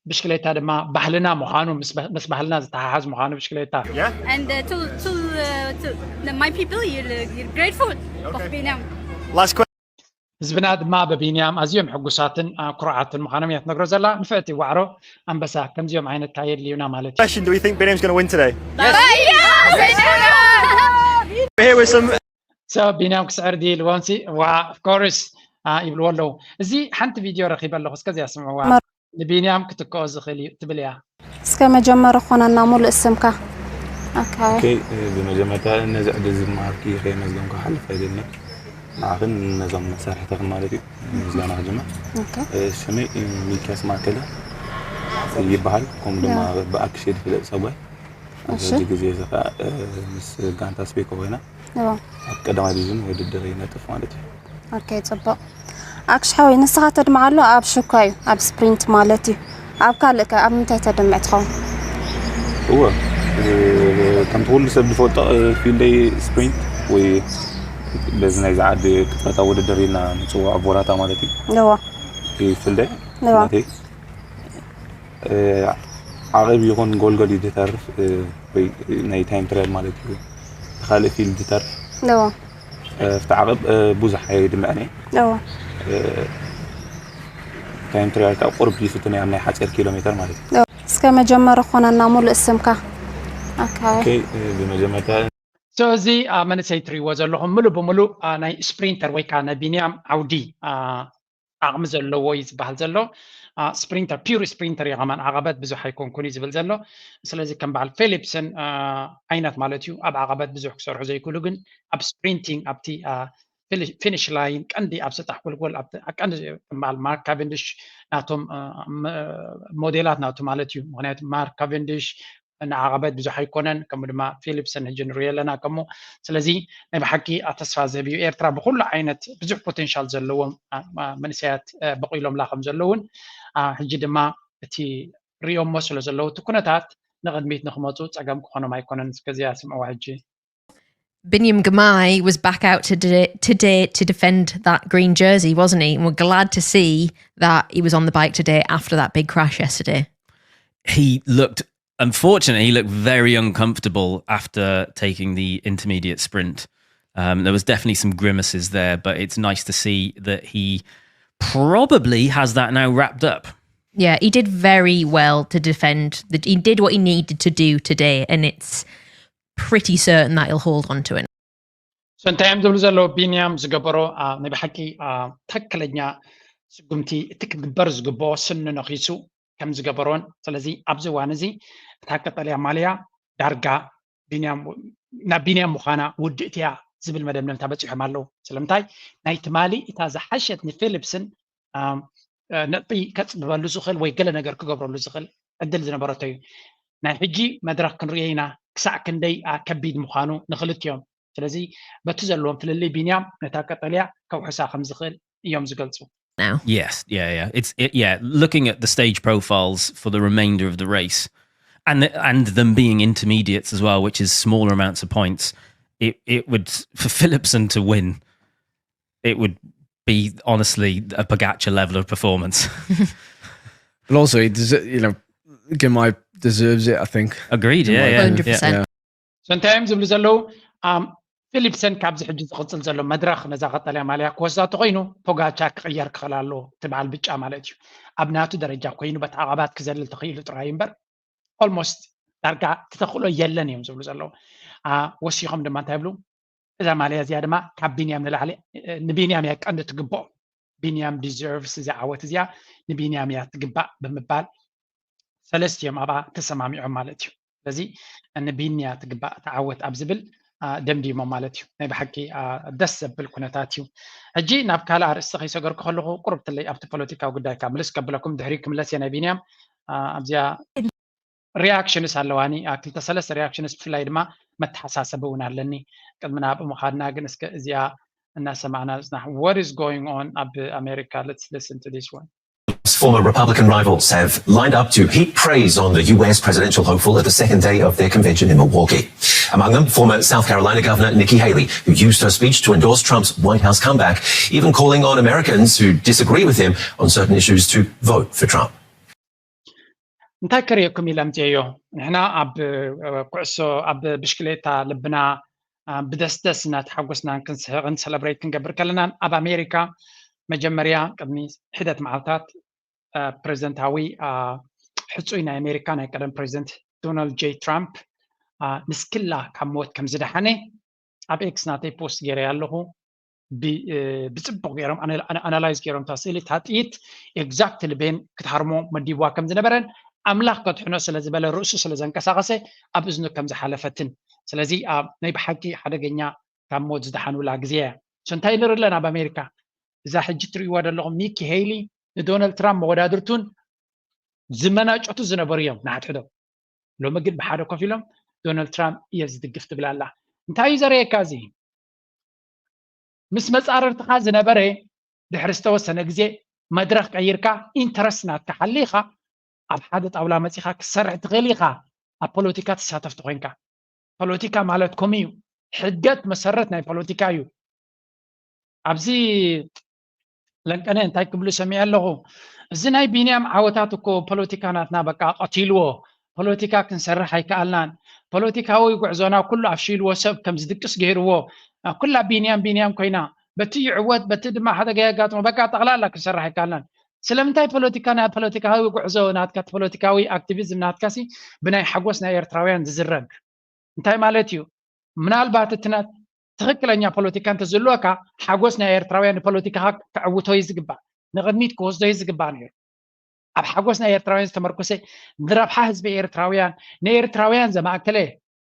ብሽክሌታ ድማ ባህልና ምዃኑ ምስ በ- ምስ ባህልና ዝተሓሓዝ ምዃኑ ብሽክሌታ Yeah? And uh, to to, uh, to the, my people, you're, you're grateful of Biniam. Last question. ህዝብና ድማ በቢንያም ኣዝዮም ሕጉሳትን አ፣ ኩሩዓትን ምዃኖም እያ ትነግሮ ዘላ። ንፍዕቲ ዋዕሮ ኣንበሳ ከምዚኦም ዓይነት ካየድልዩና ማለት እዩ። Question. Do we think Biniam's going to win today? But yeah, We're here with some ሰብ ቢንያም ክስዕር ድዩ ኢልዎም ሲ ዋ ኦፍኮርስ ይብልዎ ኣለዉ። እዚ ሓንቲ ቪድዮ ረኺበ ኣለኹ እስከ እዚኣ ስምዕዋ። ንቢንያም ክትክኦ ዝኽእል እዩ ትብል እያ። እስከ መጀመሪ ኮነና ሙሉእ ስምካ። Okay. ብመጀመርታ ነዚ ዕድል ዝመሃብኪ ከየመስገንኩ ክሓልፍ ኣይደልን። ንዓኽን ነዞም መሳርሕትኽን ማለት እዩ ምስጋና ክጅምር። ሽመይ ሚኪያስ ማእከለ ይበሃል። ከምኡ ድማ ብኣክሽን ይፍለጥ ሰጓይ። ኣብዚ ሕጂ ግዜ እዚ ከዓ ምስ ጋንታ ስፔኮ ኮይና ኣብ ቀዳማይ ዲቪዥን ውድድር ይነጥፍ ማለት እዩ። Okay ጽቡቕ። ኣክሽ ሓወይ ንስኻ ተድምዓሉ ኣብ ሽኳ እዩ ኣብ ስፕሪንት ማለት እዩ። ኣብ ካልእ ከ ኣብ ምንታይ ተድምዕ ትኸውን? እወ ከምቲ ኩሉ ሰብ ዝፈልጦ ፊልደይ ስፕሪንት ወይ በዚ ናይ ዝዓዲ ቅጽበታዊ ውድድር ኢልና ንፅውዖ ቦራታ ማለት እዩ። እወ ይፍልደ እዋ። ናተይ ዓቐብ ይኹን ጎልጎል እዩ ዝተርፍ፣ ወይ ናይ ታይም ትራያል ማለት እዩ። ካልእ ፊልድ ዝተርፍ እዎ ኣብቲ ዓቐብ ብዙሕ ኣይድምዕን እየ። እዎ ታይም ትራያል ከዓ ቁርብ ይፍትን ኣብ ናይ ሓፂር ኪሎ ሜትር ማለት እዩ። እስከ መጀመሪ ኮነና ሙሉእ ስምካ። ኦኬ። ኦኬ፣ ብመጀመርታ So እዚ መንእሰይ ትሪእዎ ዘለኹም ሙሉእ ብሙሉእ ናይ ስፕሪንተር ወይ ከዓ ናይ ቢንያም ዓውዲ ዓቕሚ ዘለዎ እዩ ዝበሃል ዘሎ። ስፕሪንተር፣ ፒውር ስፕሪንተር እዩ። ከማን ዓቐበት ብዙሕ ኣይኮንኩን እዩ ዝብል ዘሎ። ስለዚ ከም በዓል ፊሊፕስን ዓይነት ማለት እዩ። ኣብ ዓቐበት ብዙሕ ክሰርሑ ዘይክእሉ ግን ኣብ ስፕሪንቲንግ ኣብቲ ፊኒሽ ላይን ቀንዲ ኣብ ሰጣሕ ጎልጎል ቀንዲ በዓል ማርክ ካቨንዲሽ ናቶም ሞዴላት ናቱ ማለት እዩ። ምክንያቱ ማርክ ካቨንዲሽ ንዓቐበት ብዙሕ ኣይኮነን፣ ከምኡ ድማ ፊሊፕሰን ሕጂ ንሪኦ ኣለና ከምኡ። ስለዚ ናይ ብሓቂ ተስፋ ዝህብ እዩ። ኤርትራ ብኩሉ ዓይነት ብዙሕ ፖቴንሻል ዘለዎም መንእሰያት በቂሎምላ ከም ዘለውን ሕጂ ድማ እቲ ሪኦሞ ስለ ዘለዉ እቲ ኩነታት ንቕድሚት ንክመፁ ፀገም ክኾኖም ኣይኮነን። እስከዚኣ ስምዕዋ ሕጂ። Binyam Girmay was back out today, today to defend that green jersey, wasn't he? And we're glad to see that he was on the bike today after that big crash yesterday. He looked, unfortunately, he looked very uncomfortable after taking the intermediate sprint. Um, there was definitely some grimaces there, but it's nice to see that he probably has that now wrapped up. Yeah, he did very well to defend. The, he did what he needed to do today, and it's pretty certain that he'll hold on to it. So እንታይ እዮም ዝብሉ ዘለዉ? ቢንያም ዝገበሮ ናይ ብሓቂ ትክክለኛ ስጉምቲ፣ እቲ ክግበር ዝግብኦ ስኑ ነኺሱ ከም ዝገበሮን፣ ስለዚ ኣብዚ እዋን እዚ እታ ቀጠልያ ማልያ ዳርጋ ናብ ቢንያም ምዃና ውድእቲ እያ ዝብል መደምደምታ በፂሖም ኣለዉ። ስለምንታይ ናይ ትማሊ እታ ዝሓሸት ንፊሊፕስን ነጥቢ ከፅብበሉ ዝኽእል ወይ ገለ ነገር ክገብረሉ ዝኽእል ዕድል ዝነበረቶ እዩ። ናይ ሕጂ መድረኽ ክንሪኦ ኢና ክሳዕ ክንደይ ከቢድ ምዃኑ ንክልቲኦም። ስለዚ በቲ ዘለዎም ፍልልይ ቢንያም ነታ ቀጠልያ ከውሕሳ ከም ዝኽእል እዮም ዝገልፁ። Now. Yes, yeah, yeah. It's it, yeah. Looking at the stage profiles for the remainder of the race, and the, and them being intermediates as well, which is smaller amounts of points, it it would for Philipsen to win, it would be honestly a Pogacar level of performance. But also, he deserves, you know, Girmay deserves it, I think. Agreed. Yeah, yeah, Hundred yeah. percent. Yeah. So እንታይ እዮም ዝብሉ ዘለዉ? ፊሊፕሰን ካብዚ ሕጂ ዝቕፅል ዘሎ መድረኽ ነዛ ቀጠልያ ማልያ ክወስዳ ተኮይኑ ፖጋቻ ክቕየር ክኽእል ኣለዎ። እቲ በዓል ብጫ ማለት እዩ። ኣብ ናቱ ደረጃ ኮይኑ በቲ ዓቐባት ክዘልል ተኽኢሉ ጥራይ እምበር ኦልሞስት ዳርጋ ትተኽእሎ የለን እዮም ዝብሉ ዘለዉ። ወሲኾም ድማ እንታይ ይብሉ? እዛ ማልያ እዚኣ ድማ ካብ ቢንያም ንላዕሊ ንቢንያም እያ ቀንዲ ትግብኦ። ቢንያም ዲዘርቭስ እዚኣ ዓወት እዚኣ ንቢንያም እያ ትግባእ ብምባል ሰለስቲኦም ኣብኣ ተሰማሚዖም ማለት እዩ። ስለዚ ንቢንያ ትግባእ ተዓወት ኣብ ዝብል ደምዲሞም ማለት እዩ። ናይ ብሓቂ ደስ ዘብል ኩነታት እዩ። ሕጂ ናብ ካልእ ኣርእስቲ ከይሰገርኩ ከለኹ ቁርብ ትለይ ኣብቲ ፖለቲካዊ ጉዳይ ካብ ምልስ ከብለኩም ድሕሪ ክምለስ እየ። ናይ ቢንያም ኣብዚኣ ሪያክሽንስ ኣለዋኒ ክልተ ሰለስተ ሪያክሽንስ ብፍላይ ድማ መተሓሳሰቢ እውን ኣለኒ። ቅድሚ ናብኡ ምኻድና ግን እስከ እዚኣ እናሰማዕና ንፅናሕ። What is going on ኣብ ኣሜሪካ? Let's listen to this one. Former Republican rivals have lined up to heap praise on the U S presidential hopeful at the second day of their convention in Milwaukee. Among them, former South Carolina Governor Nikki Haley, who used her speech to endorse Trump's White House comeback, even calling on Americans who disagree with him on certain issues to vote for Trump. እንታይ ከርእየኩም ኢለ ኣምፅኤዮ? ንሕና ኣብ ኩዕሶ ኣብ ብሽክሌታ ልብና ብደስደስ እናተሓጎስናን ክንስሕቕን ሰለብሬት ክንገብር ከለናን ኣብ ኣሜሪካ መጀመርያ ቅድሚ ሕደት መዓልታት ፕሬዚደንታዊ ሕፁይ ናይ ኣሜሪካ ናይ ቀደም ፕሬዚደንት ዶናልድ ጄ ትራምፕ ንስክላ ካብ ሞት ከም ዝደሓነ ኣብ ኤክስ ናተይ ፖስት ገይረ ኣለኹ። ብፅቡቅ ገይሮም ኣናላይዝ ገይሮም እታ ስእሊ እታ ጥይት ኤግዛክትሊ ቤን ክትሃርሞ መዲብዋ ከም ዝነበረን ኣምላኽ ከድሕኖ ስለ ዝበለ ርእሱ ስለ ዘንቀሳቀሰ ኣብ እዝኑ ከም ዝሓለፈትን ስለዚ ናይ ብሓቂ ሓደገኛ ካብ ሞት ዝደሓኑላ ግዜ እያ። እንታይ ንርኢ ኣለና ኣብ ኣሜሪካ? እዛ ሕጂ ትርእይዋ ዘለኹም ኒኪ ሄይሊ ንዶናልድ ትራምፕ መወዳድርቱን ዝመናጨቱ ዝነበሩ እዮም ንሓድሕዶም። ሎሚ ግን ብሓደ ኮፍ ኢሎም ዶናልድ ትራምፕ እየ ዝድግፍ ትብል ኣላ። እንታይ እዩ ዘርእየካ እዚ? ምስ መፃርርትኻ ዝነበረ ድሕሪ ዝተወሰነ ግዜ መድረኽ ቀይርካ ኢንተረስት ናትካ ሓሊኻ ኣብ ሓደ ጣውላ መፂኻ ክትሰርሕ ትኽእል ኢኻ። ኣብ ፖለቲካ ተሳተፍቲ ኮይንካ ፖለቲካ ማለት ከምኡ እዩ። ሕገት መሰረት ናይ ፖለቲካ እዩ። ኣብዚ ለንቀነ እንታይ ክብሉ ሰሚዐ ኣለኹ? እዚ ናይ ቢንያም ዓወታት እኮ ፖለቲካ ናትና በቃ ቀቲልዎ፣ ፖለቲካ ክንሰርሕ ኣይከኣልናን፣ ፖለቲካዊ ጉዕዞና ኩሉ ኣፍሽልዎ፣ ሰብ ከም ዝድቅስ ገይርዎ፣ ኩላ ቢንያም ቢንያም ኮይና፣ በቲ ይዕወት በቲ ድማ ሓደጋ የጋጥሞ፣ በቃ ጠቕላላ ክንሰርሕ ኣይከኣልናን። ስለምንታይ ፖለቲካ ናይ ፖለቲካዊ ጉዕዞ ናትካ ፖለቲካዊ ኣክቲቪዝም ናትካሲ ብናይ ሓጎስ ናይ ኤርትራውያን ዝዝረግ እንታይ ማለት እዩ? ምናልባት እቲ ትክክለኛ ፖለቲካ እንተዝህልወካ ሓጎስ ናይ ኤርትራውያን ንፖለቲካኻ ከዕውቶ እዩ ዝግባእ፣ ንቕድሚት ክወስዶ እዩ ዝግባእ ነይሩ። ኣብ ሓጎስ ናይ ኤርትራውያን ዝተመርኮሰ ንረብሓ ህዝቢ ኤርትራውያን ንኤርትራውያን ዘማእከለ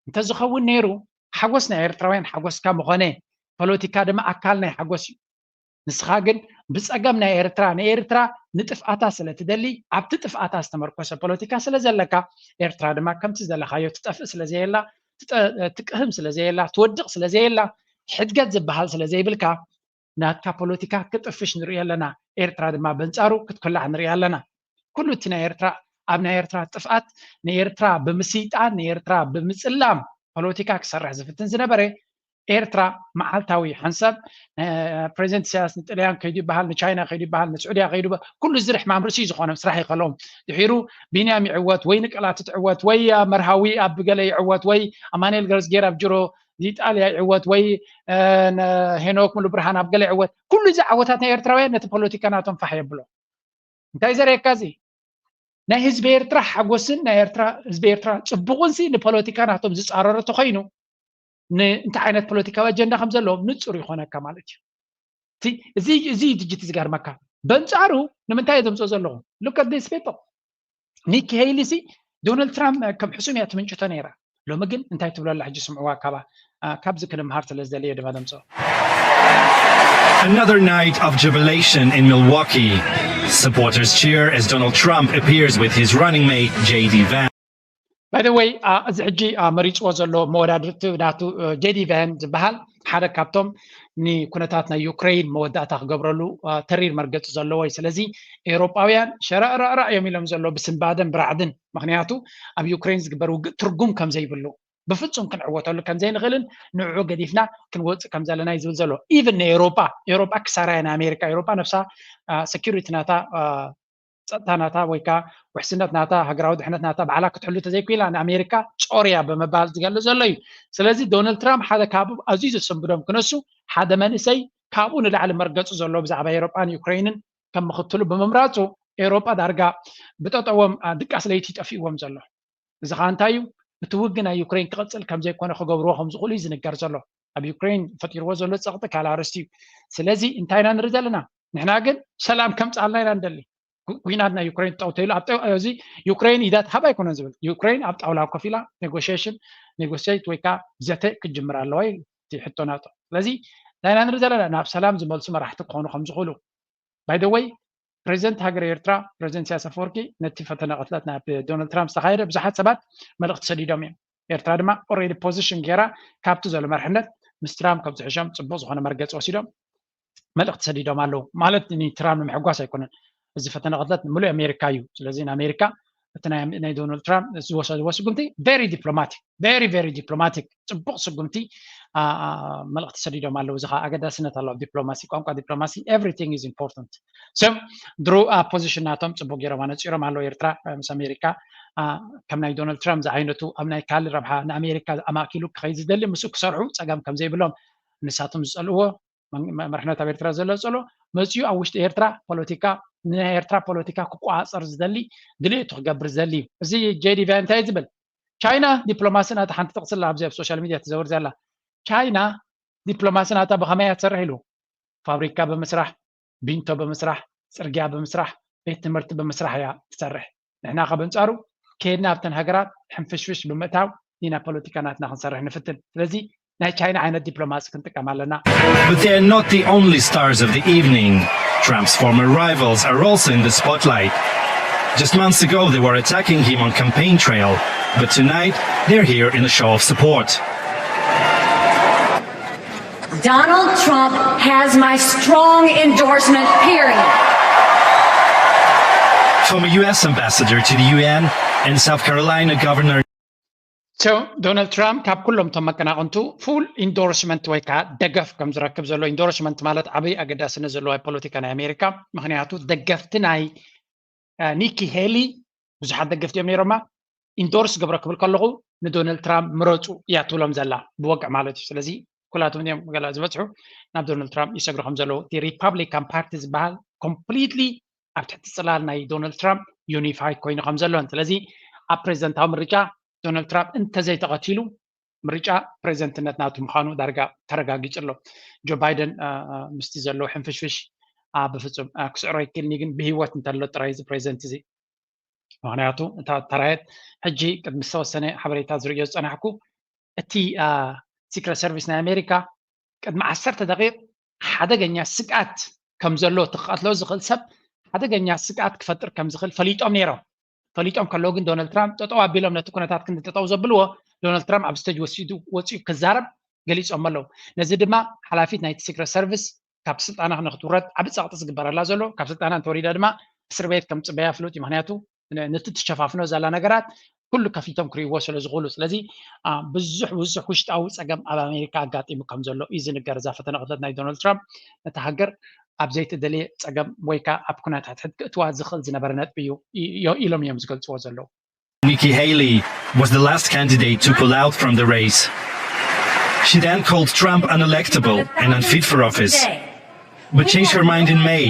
እንተዝኸውን ነይሩ ሓጎስ ናይ ኤርትራውያን ሓጎስካ ምኾነ፣ ፖለቲካ ድማ ኣካል ናይ ሓጎስ እዩ። ንስኻ ግን ብጸገም ናይ ኤርትራ ንኤርትራ ንጥፍኣታ ስለ ትደሊ ኣብቲ ጥፍኣታ ዝተመርኮሰ ፖለቲካ ስለ ዘለካ ኤርትራ ድማ ከምቲ ዘለኻዮ ትጠፍእ ስለ ዘየላ ትቅህም ስለ ዘየላ ትወድቕ ስለ ዘየላ ሕድገት ዝበሃል ስለ ዘይብልካ ናትካ ፖለቲካ ክጥፍሽ ንሪኦ ኣለና። ኤርትራ ድማ በንጻሩ ክትኩላዕ ንሪኦ ኣለና። ኩሉ እቲ ናይ ኤርትራ ኣብ ናይ ኤርትራ ጥፍኣት ንኤርትራ ብምስይጣን ንኤርትራ ብምጽላም ፖለቲካ ክሰርሕ ዝፍትን ዝነበረ ኤርትራ መዓልታዊ ሓንሳብ ፕሬዚደንት ኢሳያስ ንጥልያን ከይዱ ይበሃል ንቻይና ከይዱ ይበሃል ንስዑድያ ከይዱ ኩሉ ዝርሕ ማምርሲ ዝኾኖም ስራሕ ይኸሎም ድሒሩ ቢንያም ይዕወት ወይ ንቀላትት ዕወት ወይ መርሃዊ ኣብ ገለ ይዕወት ወይ ኣማኑኤል ገረዝጌር ኣብ ጅሮ ንኢጣልያ ይዕወት ወይ ሄኖክ ሙሉ ብርሃን ኣብ ገለ ይዕወት ኩሉ እዚ ዓወታት ናይ ኤርትራውያን ነቲ ፖለቲካ ናቶም ፋሕ የብሎ እንታይ ዘርእየካ እዚ ናይ ህዝቢ ኤርትራ ሓጎስን ናይ ኤርትራ ህዝቢ ኤርትራ ጽቡቕንሲ ንፖለቲካ ናቶም ዝጻረረ ተኾይኑ እንታይ ዓይነት ፖለቲካዊ ኣጀንዳ ከም ዘለዎም ንጹር ይኾነካ ማለት እዩ። እዚ እዩ ድጅት ዝገርመካ። በንጻሩ ንምንታይ ዘምፅኦ ዘለኹ look at this people ኒኪ ሄይሊ ሲ ዶናልድ ትራምፕ ከም ሕሱም እያ ትምንጭቶ ነይራ። ሎሚ ግን እንታይ ትብሎ ኣላ ሕጂ ስምዕዋ ካባ ካብዚ ክንምሃር ስለ ዝደለየ ድማ ደምፅኦ Another night of jubilation in Milwaukee. Supporters cheer as Donald Trump appears with his running mate J D Vance. By the way, እዚ ሕጂ መሪፅዎ ዘሎ መወዳድርቲ ናቱ ጄዲ ቫን ዝበሃል ሓደ ካብቶም ንኩነታት ናይ ዩክሬን መወዳእታ ክገብረሉ ተሪር መርገፂ ዘለዎ እዩ። ስለዚ ኤውሮጳውያን ሸራእራእራእ እዮም ኢሎም ዘሎ ብስንባደን ብራዕድን፣ ምክንያቱ ኣብ ዩክሬን ዝግበር ውግእ ትርጉም ከም ዘይብሉ ብፍጹም ክንዕወተሉ ከም ዘይንኽእልን ንዕኡ ገዲፍና ክንወፅእ ከም ዘለና እዩ ዝብል ዘሎ። ኢቭን ንኤውሮጳ ኤውሮጳ ክሳራ እያ ንኣሜሪካ። ኤውሮጳ ነብሳ ሰኪሪቲ ናታ ፀጥታ ናታ ወይ ከዓ ውሕስነት ናታ ሃገራዊ ድሕነት ናታ ባዕላ ክትሕሉ ተዘይክኢላ ንኣሜሪካ ጾርያ ብምባል ዝገልጽ ዘሎ እዩ። ስለዚ ዶናልድ ትራምፕ ሓደ ካብ ኣዝዩ ዘሰንብዶም ክነሱ ሓደ መንእሰይ ካብኡ ንላዕሊ መርገጹ ዘሎ ብዛዕባ ኤሮጳን ዩክሬንን ከም ምኽትሉ ብምምራጹ ኤሮጳ ዳርጋ ብጠጠዎም ድቃስ ለይቲ ጠፊእዎም ዘሎ። እዚ ከዓ እንታይ እዩ? እቲ ውግእ ናይ ዩክሬን ክቕጽል ከም ዘይኮነ ክገብርዎ ከም ዝኽእሉ እዩ ዝንገር ዘሎ። ኣብ ዩክሬን ፈጢርዎ ዘሎ ጸቕጢ ካልእ ኣርእስቲ እዩ። ስለዚ እንታይ ኢና ንርኢ ዘለና? ንሕና ግን ሰላም ከምጽኣልና ኢና ንደሊ። ኩናት ናይ ዩክሬን ጠው ተይሉ ኣብ እዚ ዩክሬን ኢዳ ትሃብ ኣይኮነን ዝብል ዩክሬን ኣብ ጣውላ ኮፍ ኢላ ኔጎሽሽን ኔጎሽት ወይ ከዓ ዘተ ክጅምር ኣለዋ እዩ እቲ ሕቶ ናቶ። ስለዚ እንታይ ኢና ንርኢ ዘለና ናብ ሰላም ዝመልሱ መራሕቲ ክኾኑ ከም ዝኽእሉ ባይደወይ ፕሬዚደንት ሃገር ኤርትራ ፕሬዚደንት ኢሳያስ ኣፈወርቂ ነቲ ፈተነ ቅትለት ናብ ዶናልድ ትራምፕ ዝተኻየደ ብዙሓት ሰባት መልእኽቲ ሰዲዶም እዮም። ኤርትራ ድማ ኦሬዲ ፖዚሽን ገይራ ካብቲ ዘሎ መርሕነት ምስ ትራምፕ ከም ዝሕሾም ፅቡቅ ዝኾነ መርገፂ ወሲዶም መልእኽቲ ሰዲዶም ኣለዉ ማለት ንትራምፕ ንምሕጓስ ኣይኮነን። እዚ ፈተነ ቅትለት ንምሉእ ኣሜሪካ እዩ። ስለዚ ንኣሜሪካ እቲ ናይ ዶናልድ ትራምፕ ዝወሰድዎ ስጉምቲ very diplomatic very very diplomatic ፅቡቅ ስጉምቲ መልእኽቲ ሰዲዶም ኣለዉ። እዚ ከዓ ኣገዳስነት ኣለዎ ኣብ ዲፕሎማሲ ቋንቋ ዲፕሎማሲ everything is important። So ድሮ ፖዚሽን ናቶም ፅቡቅ ገይሮም ኣነፂሮም ኣለዉ ኤርትራ ምስ ኣሜሪካ ከም ናይ ዶናልድ ትራምፕ ዝዓይነቱ ኣብ ናይ ካልእ ረብሓ ንኣሜሪካ ኣማእኪሉ ክኸይድ ዝደሊ ምስኡ ክሰርሑ ፀገም ከም ዘይብሎም ንሳቶም ዝፀልእዎ መርሕነት ኣብ ኤርትራ ዘሎ ዝፀልኦ መፅኡ ኣብ ውሽጢ ኤርትራ ፖለቲካ ንናይ ኤርትራ ፖለቲካ ክቆፃፀር ዝደሊ ድልየቱ ክገብር ዝደሊ እዩ። እዚ ጄዲ ቫን እንታይ ዝብል ቻይና ዲፕሎማሲ ናታ ሓንቲ ጥቕሲ ኣላ ኣብዚ ኣብ ሶሻል ሚድያ ትዘውር ዘላ ቻይና ዲፕሎማሲ ናታ ብኸመይ እያ ትሰርሕ ኢሉ ፋብሪካ ብምስራሕ ቢንቶ ብምስራሕ ፅርግያ ብምስራሕ ቤት ትምህርቲ ብምስራሕ እያ ትሰርሕ። ንሕና ከ በንጻሩ ከይድና ኣብተን ሃገራት ሕንፍሽፍሽ ብምእታው ኢና ፖለቲካ ናትና ክንሰርሕ ንፍትን። ስለዚ ናይ ቻይና ዓይነት ዲፕሎማሲ ክንጥቀም ኣለና። But they are not the only stars of the evening. Trump's former rivals are also in the spotlight. Just months ago, they were attacking him on campaign trail, but tonight they're here in a show of support. Donald Trump has my strong endorsement, period. Former U S ambassador to the U N and South Carolina Governor ዶናልድ ትራምፕ ካብ ኩሎም እቶም መቀናቕንቱ ፉል ኢንዶርስመንት ወይ ከዓ ደገፍ ከም ዝረክብ ዘሎ፣ ኢንዶርስመንት ማለት ዓብይ ኣገዳስነት ዘለዎ ፖለቲካ ናይ ኣሜሪካ። ምክንያቱ ደገፍቲ ናይ ኒኪ ሄሊ ብዙሓት ደገፍቲ እዮም ነይሮማ። ኢንዶርስ ገብረ ክብል ከለኹ ንዶናልድ ትራምፕ ምረፁ እያ ትብሎም ዘላ ብወግዕ ማለት እዩ። ስለዚ ኩላቶም እዮም ገላ ዝበፅሑ ናብ ዶናልድ ትራምፕ ይሰግሩ ከም ዘለዉ፣ ሪፓብሊካን ፓርቲ ዝበሃል ኮምፕሊትሊ ኣብ ትሕቲ ፅላል ናይ ዶናልድ ትራምፕ ዩኒፋይ ኮይኑ ከም ዘሎን፣ ስለዚ ኣብ ፕሬዚደንታዊ ምርጫ ዶናልድ ትራምፕ እንተዘይተቐቲሉ ምርጫ ፕሬዚደንትነት ናቱ ምዃኑ ዳርጋ ተረጋጊጹ ኣሎ። ጆ ባይደን ምስቲ ዘለዎ ሕንፍሽፍሽ ብፍጹም ክስዕሮ ኣይክእልኒ፣ ግን ብህይወት እንተሎ ጥራይ እዚ ፕሬዚደንት እዚ። ምክንያቱ እታ ተራየት ሕጂ ቅድሚ ዝተወሰነ ሓበሬታ ዝርእዮ ዝጸናሕኩ፣ እቲ ሲክረት ሰርቪስ ናይ ኣሜሪካ ቅድሚ ዓሰርተ ደቂቕ ሓደገኛ ስግኣት ከም ዘሎ፣ እቲ ክቐትሎ ዝኽእል ሰብ ሓደገኛ ስግኣት ክፈጥር ከም ዝኽእል ፈሊጦም ነይሮም። ፈሊጦም ከለዉ ግን ዶናልድ ትራምፕ ጠጠው ኣቢሎም ነቲ ኩነታት ክንዲ ጠጠው ዘብልዎ፣ ዶናልድ ትራምፕ ኣብ ስቴጅ ወሲዱ ወፂኡ ክዛረብ ገሊፆም ኣለዉ። ነዚ ድማ ሓላፊት ናይቲ ሲክረት ሰርቪስ ካብ ስልጣና ንክትውረድ ዓቢ ፀቕጢ ዝግበረላ ዘሎ፣ ካብ ስልጣና እንተወሪዳ ድማ እስር ቤት ከም ፅበያ ፍሉጥ እዩ። ምክንያቱ ነቲ ትሸፋፍኖ ዘላ ነገራት ኩሉ ከፊቶም ክርእይዎ ስለ ዝኽእሉ። ስለዚ ብዙሕ ብዙሕ ውሽጣዊ ፀገም ኣብ ኣሜሪካ ኣጋጢሙ ከም ዘሎ እዩ ዝንገር። እዛ ፈተነ ቅትለት ናይ ዶናልድ ትራምፕ ነቲ ሃገር ኣብ ዘይተደለየ ፀገም ወይ ከዓ ኣብ ኩነታት ሕድቂ እትዋ ዝኽእል ዝነበረ ነጥቢ እዩ ኢሎም እዮም ዝገልፅዎ ዘለዉ። Nikki Haley was the last candidate to pull out from the race. She then called Trump unelectable and unfit for office, but changed her mind in May,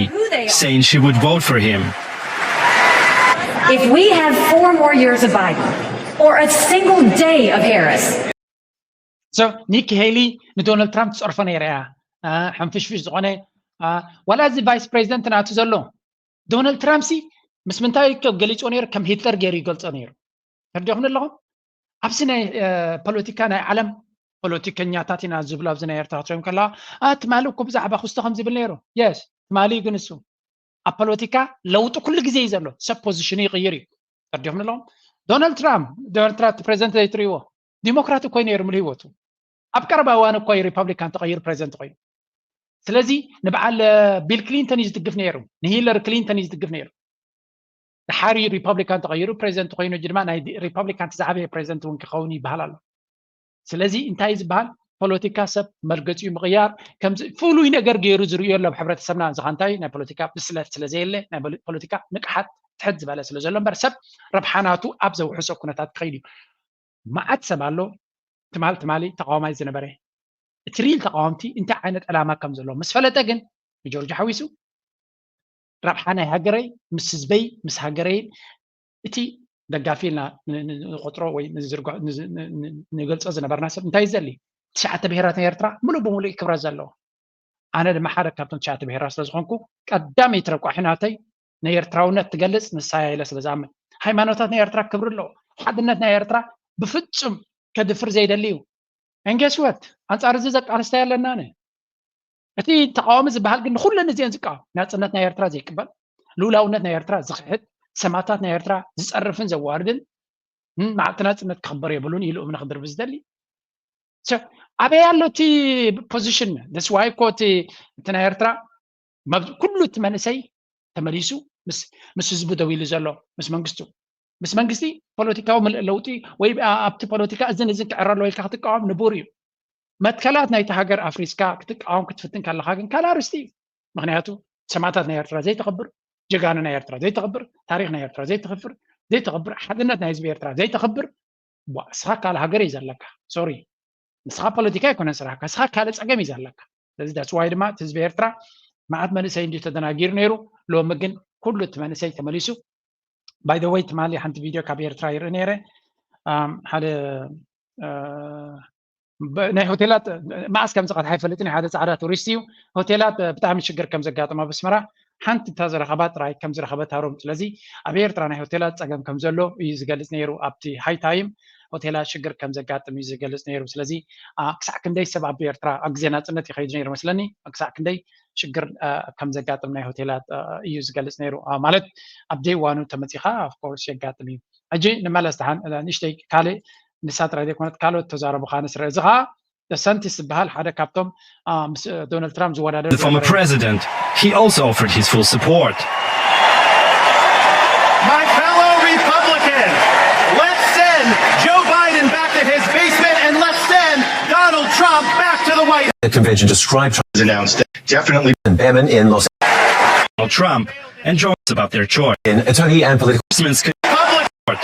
saying she would vote for him. If we have four more years of Biden or a single day of Harris, So ኒኪ ሄሊ ንዶናልድ ትራምፕ ትፀርፎ ነይራ እያ። ሕንፍሽፍሽ ዝኾነ ዋላ እዚ ቫይስ ፕሬዚደንት ናቱ ዘሎ ዶናልድ ትራምፕ ሲ ምስ ምንታይ ገሊፅዎ ነይሩ? ከም ሂትለር ገይሩ ይገልፆ ነይሩ። ተርዲኹም ኣለኹም? ኣብዚ ናይ ፖለቲካ ናይ ዓለም ፖለቲከኛታት ኢና ዝብሉ ኣብዚ ናይ ኤርትራ ክትሪኦም ከለዋ ትማሊ እኮ ብዛዕባ ክስቶ ከም ዝብል ነይሩ። የስ ትማሊ ግን እሱ ኣብ ፖለቲካ ለውጢ ኩሉ ግዜ እዩ ዘሎ። ሰብ ፖዚሽኑ ይቕይር እዩ። ተርዲኹም ኣለኹም? ዶናልድ ትራምፕ ዶናልድ ትራምፕ ፕሬዚደንት ዘይትርእይዎ ዲሞክራት እኮ ነይሩ ሙሉ ህይወቱ። ኣብ ቀረባ እዋን እኮ ሪፐብሊካን ተቐይሩ ፕሬዚደንት ኮይኑ። ስለዚ ንበዓል ቢል ክሊንተን እዩ ዝድግፍ ነይሩ፣ ንሂለሪ ክሊንተን እዩ ዝድግፍ ነይሩ። ድሓር እዩ ሪፐብሊካን ተቐይሩ ፕሬዚደንት ኮይኑ፣ ድማ ናይ ሪፐብሊካን ዝዓበየ ፕሬዚደንት እውን ክኸውን ይበሃል ኣሎ። ስለዚ እንታይ ዝበሃል ፖለቲካ ሰብ መርገፂኡ ምቕያር ከምዚ ፍሉይ ነገር ገይሩ ዝርእዮ ኣሎ ኣብ ሕብረተሰብና። እዚ እንታይ ናይ ፖለቲካ ብስለት ስለ ዘየለ ናይ ፖለቲካ ንቕሓት ትሕት ዝበለ ስለ ዘሎ እምበር ሰብ ረብሓናቱ ኣብ ዘውሕሶ ኩነታት ክኸይድ እዩ። መዓት ሰብ ኣሎ ትማል ትማሊ ተቃዋማይ ዝነበረ እቲ ሪል ተቃወምቲ እንታይ ዓይነት ዕላማ ከም ዘለዎ ምስ ፈለጠ ግን ንጆርጅ ሓዊሱ ረብሓ ናይ ሃገረይ ምስ ህዝበይ ምስ ሃገረይ እቲ ደጋፊ ኢልና ንቆጥሮ ወይ ንገልፆ ዝነበርና ሰብ እንታይ ዘሊ ትሽዓተ ብሄራት ናይ ኤርትራ ሙሉእ ብሙሉእ ክብረት ዘለዎ ኣነ ድማ ሓደ ካብቶም ትሽዓተ ብሄራት ስለዝኾንኩ ቀዳመይቲ ረቋሒ ናተይ ናይ ኤርትራውነት ትገልፅ ንሳያ ኢለ ስለዝኣምን ሃይማኖታት ናይ ኤርትራ ክብሪ ኣለዎ ሓድነት ናይ ኤርትራ ብፍፁም ከድፍር ዘይደሊ እዩ እንጌስወት ኣንፃር እዚ ዘቃንስታይ ኣለና እቲ ተቃዋሚ ዝበሃል ግን ንኩለን እዚአን ዝቃወም ናፅነት ናይ ኤርትራ ዘይቅበል ልኡላውነት ናይ ኤርትራ ዝክሕድ ሰማታት ናይ ኤርትራ ዝፀርፍን ዘዋርድን መዓልቲ ናፅነት ክኽበር የብሉን ኢሉ እምነ ክድርብ ዝደሊ ኣበይ ኣሎ እቲ ፖዚሽን ደስዋይ ኮ እቲ ናይ ኤርትራ ኩሉ እቲ መንእሰይ ተመሊሱ ምስ ህዝቡ ደው ኢሉ ዘሎ ምስ መንግስቱ ምስ መንግስቲ ፖለቲካዊ ምልእ ለውጢ ወይ ኣብቲ ፖለቲካ እዝን እዝን ክዕረ ኣለዎ ኢልካ ክትቃወም ንቡር እዩ መትከላት ናይቲ ሃገር ኣፍሪስካ ክትቃወም ክትፍትን ከለካ ግን ካልእ ኣርስቲ እዩ ምክንያቱ ሰማእታት ናይ ኤርትራ ዘይተኽብር ጀጋኑ ናይ ኤርትራ ዘይተኽብር ታሪክ ናይ ኤርትራ ዘይተኽብር ዘይተኽብር ሓድነት ናይ ህዝቢ ኤርትራ ዘይተኽብር እስኻ ካልእ ሃገር እዩ ዘለካ ሶሪ ንስኻ ፖለቲካ ኣይኮነን ስራሕካ እስኻ ካልእ ፀገም እዩ ዘለካ ስለዚ that's why ድማ እቲ ህዝቢ ኤርትራ መዓት መንእሰይ እንድዩ ተደናጊሩ ነይሩ ሎሚ ግን ኩሉ እቲ መንእሰይ ተመሊሱ by the way ትማሊ ሓንቲ ቪድዮ ካብ ኤርትራ ይርኢ ነይረ ሓደ ናይ ሆቴላት መዓስ ከም ዝቐትሓ ኣይፈልጥን ሓደ ፃዕዳ ቱሪስት እዩ ሆቴላት ብጣዕሚ ሽግር ከም ዘጋጠማ ኣብ ኣስመራ ሓንቲ እታ ዝረኸባ ጥራይ ከም ዝረኸበታ ሮም ስለዚ ኣብ ኤርትራ ናይ ሆቴላት ፀገም ከም ዘሎ እዩ ዝገልፅ ነይሩ ኣብቲ ሃይ ታይም ሆቴላት ሽግር ከም ዘጋጥም እዩ ዝገልፅ ነይሩ ስለዚ ክሳዕ ክንደይ ሰብ ኣብ ኤርትራ ኣብ ግዜ ናፅነት ይኸይድ ነይሩ መስለኒ ክሳዕ ክንደይ ሽግር ከም ዘጋጥም ናይ ሆቴላት እዩ ዝገልፅ ነይሩ ማለት ኣብ ደይ ዋኑ ተመፂኻ of course የጋጥም እዩ ሕጂ ንመለስ ደሓን ንእሽተይ ካልእ ንሳ ጥራይ ዘይኮነት ካልኦት ተዛረቡ ከዓ ንስረ እዚ ከዓ ደሰንቲስ ዝበሃል ሓደ ካብቶም ምስ ዶናልድ ትራምፕ ዝወዳደር The former president, he also offered his full support. My fellow Republican, let's send Joe Biden back to The convention described Trump was announced. Definitely. and Bannon in Los Donald Trump and joins about their choice. An attorney and political Congressman's court.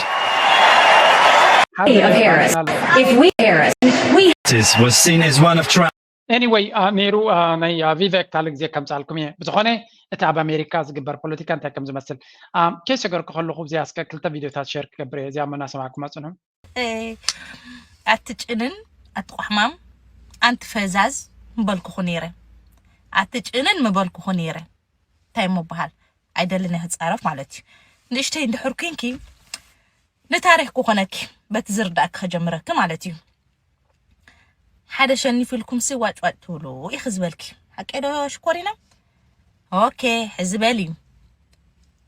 Of Harris. If we Harris, we This was seen as one of Trump's Anyway ነይሩ። ናይ ቪቨክ ካልእ ግዜ ከምፃልኩም እየ። ብዝኾነ እቲ ኣብ ኣሜሪካ ዝግበር ፖለቲካ እንታይ ከም ዝመስል ከይሰገርኩ ከለኹ እዚኣ እስከ ክልተ ቪድዮታት ሸር ክገብር እየ። እዚኣ መናሰማዕኩም ኣፅንሑ። ኣትጭንን ኣትቋሕማም ኣንቲ ፈዛዝ ምበልኩኹ ነይረ። ኣትጭንን ምበልኩኹ ነይረ። እንታይ ምበሃል ኣይደልን እየ ክፃረፍ ማለት እዩ። ንእሽተይ እንድሕር ኮንኪ ንታሪክ ክኾነኪ በቲ ዝርዳእኪ ከጀምረኪ ማለት እዩ። ሓደ ሸኒፍ ኢልኩም ሲ ዋጭ ዋጭ ትብሉ ኢኺ ዝበልኪ ሓቀይ ዶ ሽኮሪና? ኦኬ ሕዚ በሊ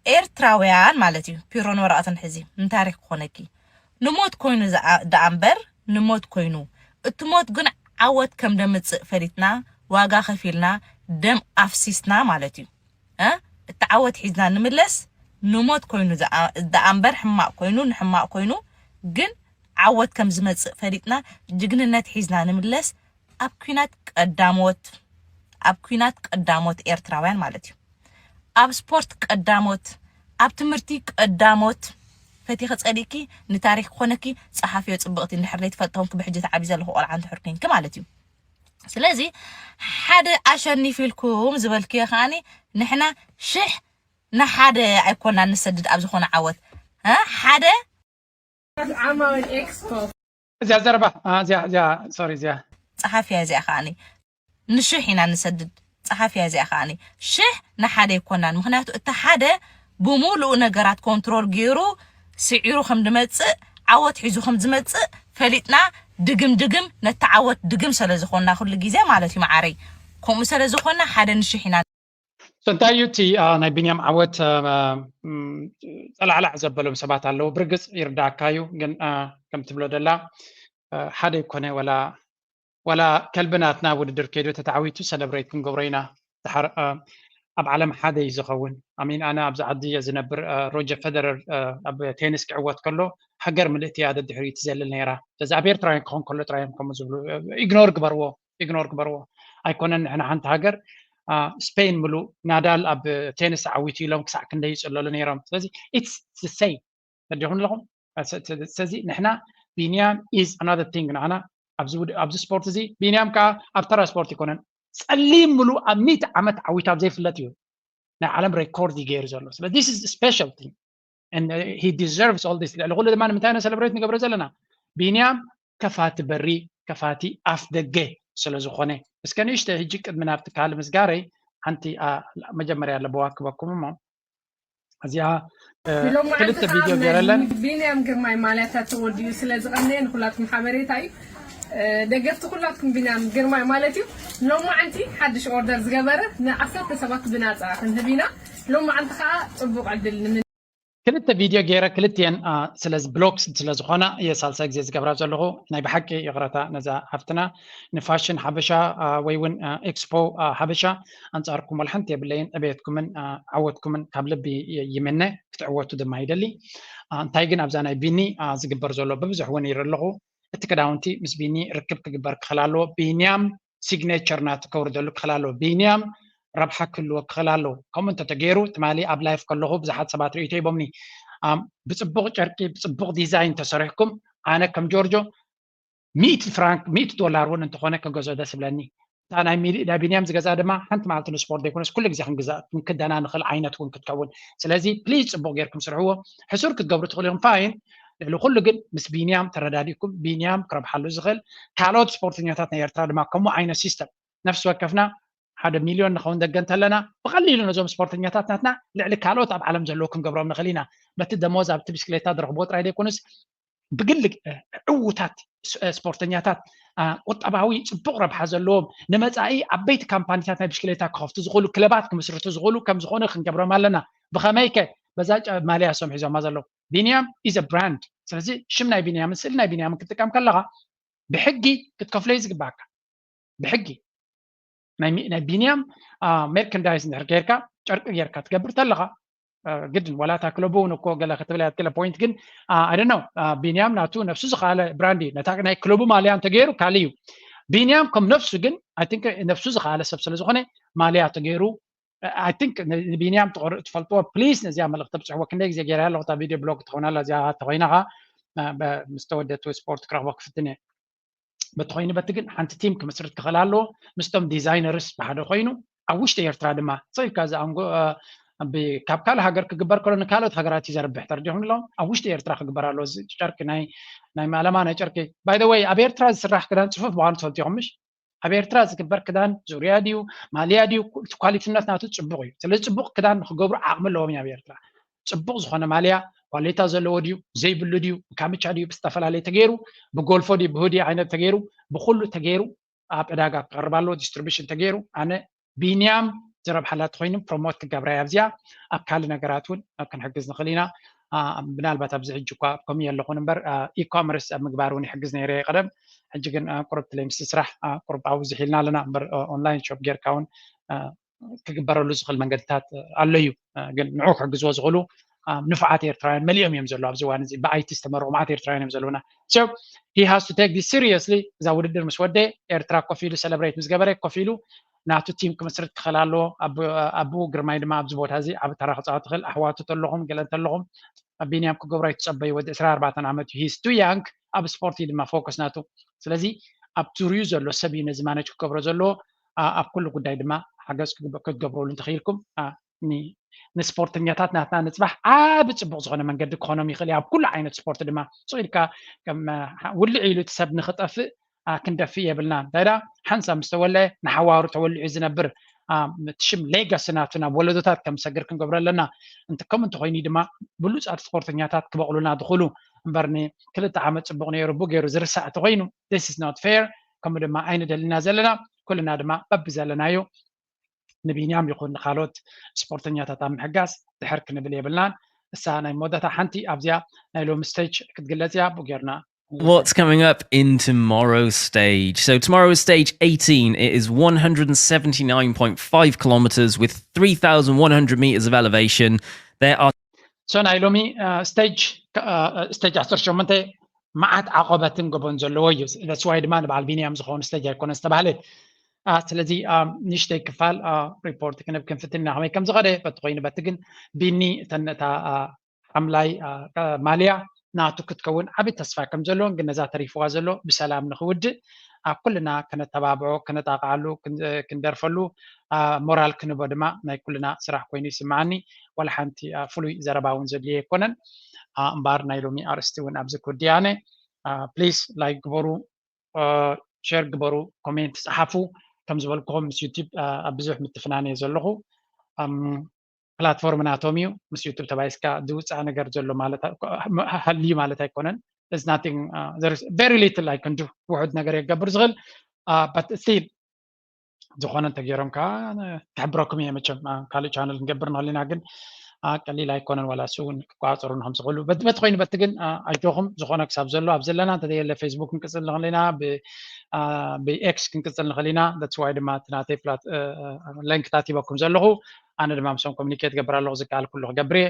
ኤርትራውያን ማለት እዩ። ፒሮን ወረቐትን ሕዚ ንታሪክ ክኾነኪ ንሞት ኮይኑ ደኣ እምበር ንሞት ኮይኑ እቲ ሞት ግን ዓወት ከም ደምፅእ ፈሊጥና ዋጋ ከፊልና ደም ኣፍሲስና ማለት እዩ። እቲ ዓወት ሒዝና ንምለስ ንሞት ኮይኑ ደኣ እምበር ሕማቕ ኮይኑ ንሕማቕ ኮይኑ ግን ዓወት ከም ዝመፅእ ፈሊጥና ጅግንነት ሒዝና ንምለስ ኣብ ኲናት ቀዳሞት ኣብ ኲናት ቀዳሞት ኤርትራውያን ማለት እዩ። ኣብ ስፖርት ቀዳሞት ኣብ ትምህርቲ ቀዳሞት ፈቲኺ ጸሊእኪ ንታሪክ ክኾነኪ ጸሓፍዮ ጽብቕቲ እንድሕር ዘይትፈልጥኹም ክብሕጂ ተዓቢ ዘለኹ ቆልዓ እንድሕር ኮንኪ ማለት እዩ። ስለዚ ሓደ ኣሸኒፍ ኢልኩም ዝበልክዮ ከዓኒ ንሕና ሽሕ ንሓደ ኣይኮና ንሰድድ ኣብ ዝኾነ ዓወት ሓደ ዓማዊል ኤክስፖ እዚኣ ዘረባ እዚኣ እዚኣ ሶሪ እዚኣ ጸሓፍያ እዚኣ ከዓኒ ንሽሕ ኢና ንሰድድ ጸሓፍያ እዚኣ ከዓኒ ሽሕ ንሓደ ኣይኮናን። ምክንያቱ እቲ ሓደ ብምሉኡ ነገራት ኮንትሮል ገይሩ ስዒሩ ከም ዝመጽእ ዓወት ሒዙ ከም ዝመጽእ ፈሊጥና ድግም ድግም ነቲ ዓወት ድግም ስለ ዝኾንና ኩሉ ግዜ ማለት እዩ መዓረይ ከምኡ ስለ ዝኾንና ሓደ ንሽሕ ኢና So እንታይ እዩ እቲ ናይ ቢንያም ዓወት ጸላዕላዕ ዘበሎም ሰባት ኣለዉ። ብርግጽ ይርዳእካ እዩ፣ ግን ከም ትብሎ ደላ ሓደ ይኮነ ወላ ወላ ከልቢ ናትና ውድድር ከይዱ ተታዓዊቱ ሰለብሬት ክንገብሮ ኢና። ድሓር ኣብ ዓለም ሓደ እዩ ዝኸውን። ኣሚን ኣነ ኣብዚ ዓዲ እየ ዝነብር። ሮጀር ፌደረር ኣብ ቴኒስ ክዕወት ከሎ ሃገር ምልእቲ እያ ደድሕሪኡ ትዘልል ነይራ። ስለዚ ኣብ ኤርትራውያን ክኾን ከሎ ጥራዮም ከምኡ ዝብሉ ኢግኖር ግበርዎ። ኢግኖር ግበርዎ ኣይኮነን። ንሕና ሓንቲ ሃገር ስፔን ምሉእ ናዳል ኣብ ቴኒስ ዓዊቱ ኢሎም ክሳዕ ክንደይ ይፅለሉ ነይሮም። ስለዚ ኢትስ ሰይ ተዲኹም ኣለኹም። ስለዚ ንሕና ቢንያም is another thing ንዓና ኣብዚ ስፖርት እዚ ቢንያም ከዓ ኣብ ተራ ስፖርት ይኮነን። ፀሊም ምሉእ ኣብ ሚእቲ ዓመት ዓዊቱ ኣብ ዘይፍለጥ እዩ ናይ ዓለም ሬኮርድ እዩ ገይሩ ዘሎ። ስለዚ this is special thing and he deserves all this። ልዕሊ ኩሉ ድማ ንምንታይ ኢና ሰለብሬት ንገብሮ ዘለና? ቢንያም ከፋቲ በሪ ከፋቲ ኣፍ ደገ ስለ ዝኾነ። እስከ ንእሽተ ሕጂ ቅድሚ ናብቲ ካልእ ምስጋረይ ሓንቲ መጀመርያ ኣለበዋ ክበኩም እሞ እዚኣ ክልተ ቪድዮ ገይረለን። ቢንያም ግርማይ ማልያታት ተወዲኡ ስለ ዝቐነየ ንኩላትኩም ሓበሬታ እዩ። ደገፍቲ ኩላትኩም ቢንያም ግርማይ ማለት እዩ። ሎማዓንቲ ሓድሽ ኦርደር ዝገበረ ንዓሰርተ ሰባት ብናፃ ክንህብ ኢና። ሎማዓንቲ ከዓ ፅቡቕ ዕድል ንም ክልተ ቪድዮ ገይረ ክልቲኤን ስለዚ ብሎክ ስለዝኾና እየ ሳልሳይ ግዜ ዝገብራ ዘለኹ። ናይ ብሓቂ ይቕረታ ነዛ ሃፍትና ንፋሽን ሓበሻ ወይ እውን ኤክስፖ ሓበሻ ኣንጻርኩም ወላ ሓንቲ የብለይን። ዕቤትኩምን ዓወትኩምን ካብ ልቢ ይምነ። ክትዕወቱ ድማ ይደሊ። እንታይ ግን ኣብዛ ናይ ቢኒ ዝግበር ዘሎ ብብዙሕ እውን ይርኢ ኣለኹ። እቲ ክዳውንቲ ምስ ቢኒ ርክብ ክግበር ክኽእል ኣለዎ። ቢንያም ሲግኔቸር ናቱ ከውርደሉ ክኽእል ኣለዎ። ቢንያም ረብሓ ክህልዎ ክኽእል ኣለዎ። ከምኡ እንተተገይሩ ትማሊ ኣብ ላይፍ ከለኹ ብዙሓት ሰባት ርእይቶ ሂቦምኒ። ብፅቡቕ ጨርቂ ብፅቡቕ ዲዛይን ተሰሪሕኩም ኣነ ከም ጆርጆ ሚእቲ ፍራንክ ሚእቲ ዶላር እውን እንተኾነ ክገዝኦ ደስ ይብለኒ። እታ ናይ ቢንያም ዝገዝኣ ድማ ሓንቲ መዓልቲ ንስፖርት ዘይኮነስ ኩሉ ግዜ ክንግዛእ ክንክደና ንኽእል ዓይነት እውን ክትከውን። ስለዚ ፕሊዝ ፅቡቕ ጌርኩም ስርሕዎ። ሕሱር ክትገብሩ ትኽእሉ ኢኹም ፋይን። ልዕሊ ኩሉ ግን ምስ ቢንያም ተረዳዲእኩም ቢንያም ክረብሓሉ ዝኽእል ካልኦት ስፖርተኛታት ናይ ኤርትራ ድማ ከምኡ ዓይነት ሲስተም ነፍሲ ወከፍና ሓደ ሚልዮን ንኸውን ደገ እንተለና ብቐሊሉ ነዞም ስፖርተኛታት ናትና ልዕሊ ካልኦት ኣብ ዓለም ዘለዉ ክንገብሮም ንኽእል ኢና። በቲ ደሞዝ ኣብቲ ብስክሌታ ዝረኽብዎ ጥራይ ዘይኮኑስ ብግሊ ዕዉታት ስፖርተኛታት ቁጠባዊ ፅቡቕ ረብሓ ዘለዎም ንመፃኢ ዓበይቲ ካምፓኒታት ናይ ብሽክሌታ ክኸፍቱ ዝኽእሉ ክለባት ክምስርቱ ዝኽእሉ ከም ዝኾነ ክንገብሮም ኣለና። ብኸመይ ከ? በዛ ማልያ እሶም ሒዞማ ዘለዉ ቢንያም ኢዘ ብራንድ። ስለዚ ሽም ናይ ቢንያምን ስእሊ ናይ ቢንያምን ክትጥቀም ከለኻ ብሕጊ ክትከፍሎ እዩ ዝግባኣካ። ብሕጊ ናይ ቢንያም ሜርክንዳይስ እንድሕር ጌርካ ጨርቂ ጌርካ ትገብር ተለኻ ግድን ዋላ እታ ክለቡ እውን እኮ ገለ ክትብል እያ ትክእለ ፖይንት ግን ኣደኖ ቢንያም ናቱ ነብሱ ዝኸኣለ ብራንድ እዩ። ነታ ናይ ክለቡ ማልያ እንተገይሩ ካልእ እዩ። ቢንያም ከም ነፍሱ ግን I think ነፍሱ ዝኸኣለ ሰብ ስለ ዝኾነ ማልያ ተገይሩ I think ንቢንያም ትፈልጥዎ please ነዚኣ መልእኽቲ ብፅሕዎ ክንደይ ግዜ ገይራ ኣለኹ እታ ቪድዮ ብሎግ ትኸውን ኣላ እዚኣ ተኮይናኻ ምስ ተወደቱ ስፖርት ክረኽቦ ክፍትን እየ በቲ ኮይኑ በቲ ግን ሓንቲ ቲም ክምስርት ክኽእል ኣለዎ ምስቶም ዲዛይነርስ ብሓደ ኮይኑ ኣብ ውሽጢ ኤርትራ ድማ ሰይልካ ዝኣንጎ ካብ ካልእ ሃገር ክግበር ከሎ ንካልኦት ሃገራት እዩ ዘርብሕ ተረዲኹም ኣለዎም ኣብ ውሽጢ ኤርትራ ክግበር ኣለዎ ጨርቂ ናይ ናይ ማለማ ናይ ጨርቂ by the way ኣብ ኤርትራ ዝስራሕ ክዳን ፅፉፍ ምዃኑ ትፈልጡ ኢኹም ምሽ ኣብ ኤርትራ ዝግበር ክዳን ዙርያ ድዩ ማልያ ድዩ ኳሊቲነት ናቱ ፅቡቅ እዩ ስለዚ ፅቡቅ ክዳን ንክገብሩ ዓቅሚ ኣለዎም ኣብ ኤርትራ ፅቡቅ ዝኮነ ማልያ ኳሌታ ዘለዎ ድዩ ዘይብሉ ድዩ ካምቻ ድዩ ብዝተፈላለየ ተገይሩ ብጎልፎ ድዩ ብሁዲ ዓይነት ተገይሩ ብኩሉ ተገይሩ ኣብ ዕዳጋ ክቀርብ ኣለዎ ዲስትሪቢሽን ተገይሩ ኣነ ቢንያም ዝረብሓላ ተኮይኑ ፕሮሞት ክገብራ ኣብዚኣ ኣብ ካልእ ነገራት እውን ክንሕግዝ ንኽእል ኢና ብናልባት ኣብዚ ሕጂ እኳ ከምኡ የለኹን እምበር ኢኮመርስ ኣብ ምግባር እውን ይሕግዝ ነይረ ቀደም ሕጂ ግን ቁርብ ትለይ ምስ ስራሕ ቁርብ ኣብዝሕ ኢልና ኣለና እምበር ኦንላይን ሾፕ ጌርካ እውን ክግበረሉ ዝኽእል መንገድታት ኣሎ እዩ ግን ንዑ ክሕግዝዎ ዝኽእሉ ንፉዓት ኤርትራውያን መሊኦም እዮም ዘለዉ ኣብዚ እዋን እዚ ብኣይቲ ዝተመረቑ መዓት ኤርትራውያን እዮም ዘለዉና so he has to take this seriously እዛ ውድድር ምስ ወደ ኤርትራ ኮፍ ኢሉ ሰለብሬት ምስ ገበረ ኮፍ ኢሉ ናቱ ቲም ክምስርት ክኽእል ኣለዎ ኣቡ ግርማይ ድማ ኣብዚ ቦታ እዚ ዓብ ተራ ክፃወት ትኽእል ኣሕዋቱ ተለኹም ገለ እንተለኹም ቢንያም ክገብሮ ኣይትፀበዩ ወዲ ዕስራ ኣርባዕተን ዓመት እዩ he's too young ኣብ ስፖርት እዩ ድማ ፎከስ ናቱ ስለዚ ኣብ ዙርዩ ዘሎ ሰብ እዩ ነዚ ማነጅ ክገብሮ ዘለዎ ኣብ ኩሉ ጉዳይ ድማ ሓገዝ ክትገብረሉ እንተኽኢልኩም ንስፖርተኛታት ናትና ንፅባሕ ዓብ ፅቡቅ ዝኮነ መንገዲ ክኾኖም ይኽእል ኣብ ኩሉ ዓይነት ስፖርት ድማ ስቕ ኢልካ ውልዕ ኢሉ እቲ ሰብ ንክጠፍእ ክንደፍእ የብልና እንታይ ዳ ሓንሳብ ምስ ተወለዐ ንሓዋሩ ተወሊዑ ዝነብር እቲ ሽም ሌጋሲ ናቱ ናብ ወለዶታት ከም ዝሰግር ክንገብሮ ኣለና እንተ ከምኡ እንተኮይኑ ድማ ብሉፃት ስፖርተኛታት ክበቕሉና ዝኽእሉ እምበር ንክልተ ዓመት ፅቡቅ ነይሩ ቡ ገይሩ ዝርሳዕ ተኮይኑ this is not fair ከምኡ ድማ ኣይንደልና ዘለና ኩልና ድማ በቢ ዘለናዮ ንቢንያም ይኹን ንካልኦት ስፖርተኛታት ኣብ ምሕጋዝ ድሕር ክንብል የብልናን እሳ ናይ መወዳእታ ሓንቲ ኣብዚኣ ናይ ሎሚ ስቴጅ ክትግለጽ እያ ብኡ ጌርና What's coming up in tomorrow's stage? So tomorrow's stage eighteen, it is one hundred seventy-nine point five kilometers with three thousand one hundred meters of elevation. There are so ናይ ሎሚ ስቴጅ ስቴጅ ዓሰርተ ሸሞንተ መዓት ዓቐበትን ጎቦን ዘለዎ እዩ that's why ድማ ንበዓል ቢንያም ዝኸውን ስቴጅ ኣይኮነን ዝተባህለ ስለዚ ንሽተይ ክፋል ሪፖርት ክንብ ክንፍትን ኢና ከመይ ከም ዝኸደ በቲ ኮይኑ በቲ ግን ቢኒ እተን እታ ሓምላይ ማልያ ናቱ ክትከውን ዓብይ ተስፋ ከም ዘለዎን ግን ነዛ ተሪፍዋ ዘሎ ብሰላም ንክውድእ ኣብ ኩልና ከነተባብዖ ከነጣቃዓሉ ክንደርፈሉ ሞራል ክንቦ ድማ ናይ ኩልና ስራሕ ኮይኑ ይስምዓኒ ዋላ ሓንቲ ፍሉይ ዘረባ እውን ዘድልየ ኣይኮነን እምበኣር ናይ ሎሚ ኣርእስቲ እውን ኣብዚ ክውድእ ኣነ ፕሊስ ላይክ ግበሩ ሸር ግበሩ ኮሜንት ፀሓፉ ከም ዝበልኩኹም ምስ ዩቲብ ኣብ ብዙሕ ምትፍናን እየ ዘለኹ ፕላትፎርም ናቶም እዩ ምስ ዩቱብ ተባይስካ ዝውፃእ ነገር ዘሎ ማለት ሃልዩ ማለት ኣይኮነን is nothing very little I can do ውሑድ ነገር የገብር ዝኽእል but still ዝኾነ እንተገይሮም ከዓ ክሕብረኩም እየ መቸም ካልእ ቻነል ክንገብር ንኽእል ኢና ግን ቀሊል ኣይኮነን ዋላ እሱ እውን ክቆፃፀሩ ንከም ዝኽእሉ በቲ ኮይኑ በቲ ግን ኣጆኹም ዝኾነ ክሳብ ዘሎ ኣብ ዘለና እንተዘየለ ፌስቡክ ክንቅፅል ንኽእል ኢና ብኤክስ ክንቅፅል ንኽእል ኢና that's why ድማ እቲ ናተይ ፍላት ለንክታት ሂበኩም ዘለኹ ኣነ ድማ ምሶም ኮሚኒኬት ገብር ኣለኹ ዝከኣል ኩሉ ክገብር እየ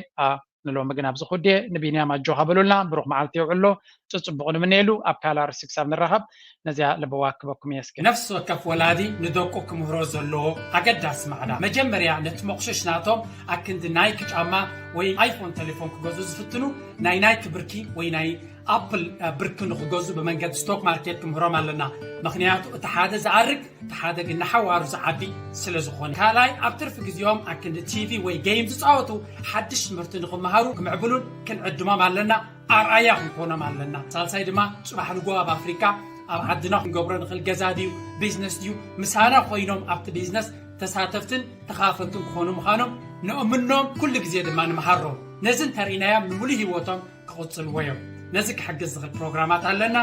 ንሎሚ ግን ኣብዚ ኩዴ ንቢንያም ኣጆኻ በሉልና ብሩኽ መዓልቲ የውዕሎ ጽጽቡቕ ንምነየሉ ኣብ ካልእ ኣርእስቲ ክሳብ ንራኸብ ነዚኣ ለበዋ ክበኩም እየ እስከ ነፍሲ ወከፍ ወላዲ ንደቁ ክምህሮ ዘለዎ ኣገዳሲ ማዕዳ መጀመርያ ነቲ መቑሽሽ ናቶም ኣክንዲ ናይኪ ጫማ ወይ ኣይፎን ቴሌፎን ክገዝኡ ዝፍትኑ ናይ ናይኪ ብርኪ ወይ ናይ ኣፕል ብርኪ ንክገዝኡ ብመንገዲ ስቶክ ማርኬት ክምህሮም ኣለና ምክንያቱ እቲ ሓደ ዝኣርግ እቲ ሓደ ግን ንሓዋሩ ዝዓቢ ስለ ዝኾነ ካልኣይ ኣብ ትርፊ ግዜኦም ኣክንዲ ቲቪ ወይ ጌም ዝፃወቱ ሓድሽ ትምህርቲ ንክመሃሩ ክምዕብሉን ክንዕድሞም ኣለና ኣርኣያ ክንኮኖም ኣለና ሳልሳይ ድማ ፅባሕ ንጎ ኣብ ኣፍሪካ ኣብ ዓድና ክንገብሮ ንኽእል ገዛ ድዩ ቢዝነስ ድዩ ምሳና ኮይኖም ኣብቲ ቢዝነስ ተሳተፍትን ተኻፈልትን ክኾኑ ምዃኖም ንእምኖም ኩሉ ግዜ ድማ ንምሃሮም ነዚ እንተርኢናዮም ንምሉእ ህይወቶም ክቕጽልዎ እዮም ነዚ ክሕግዝ ዝኽእል ፕሮግራማት ኣለና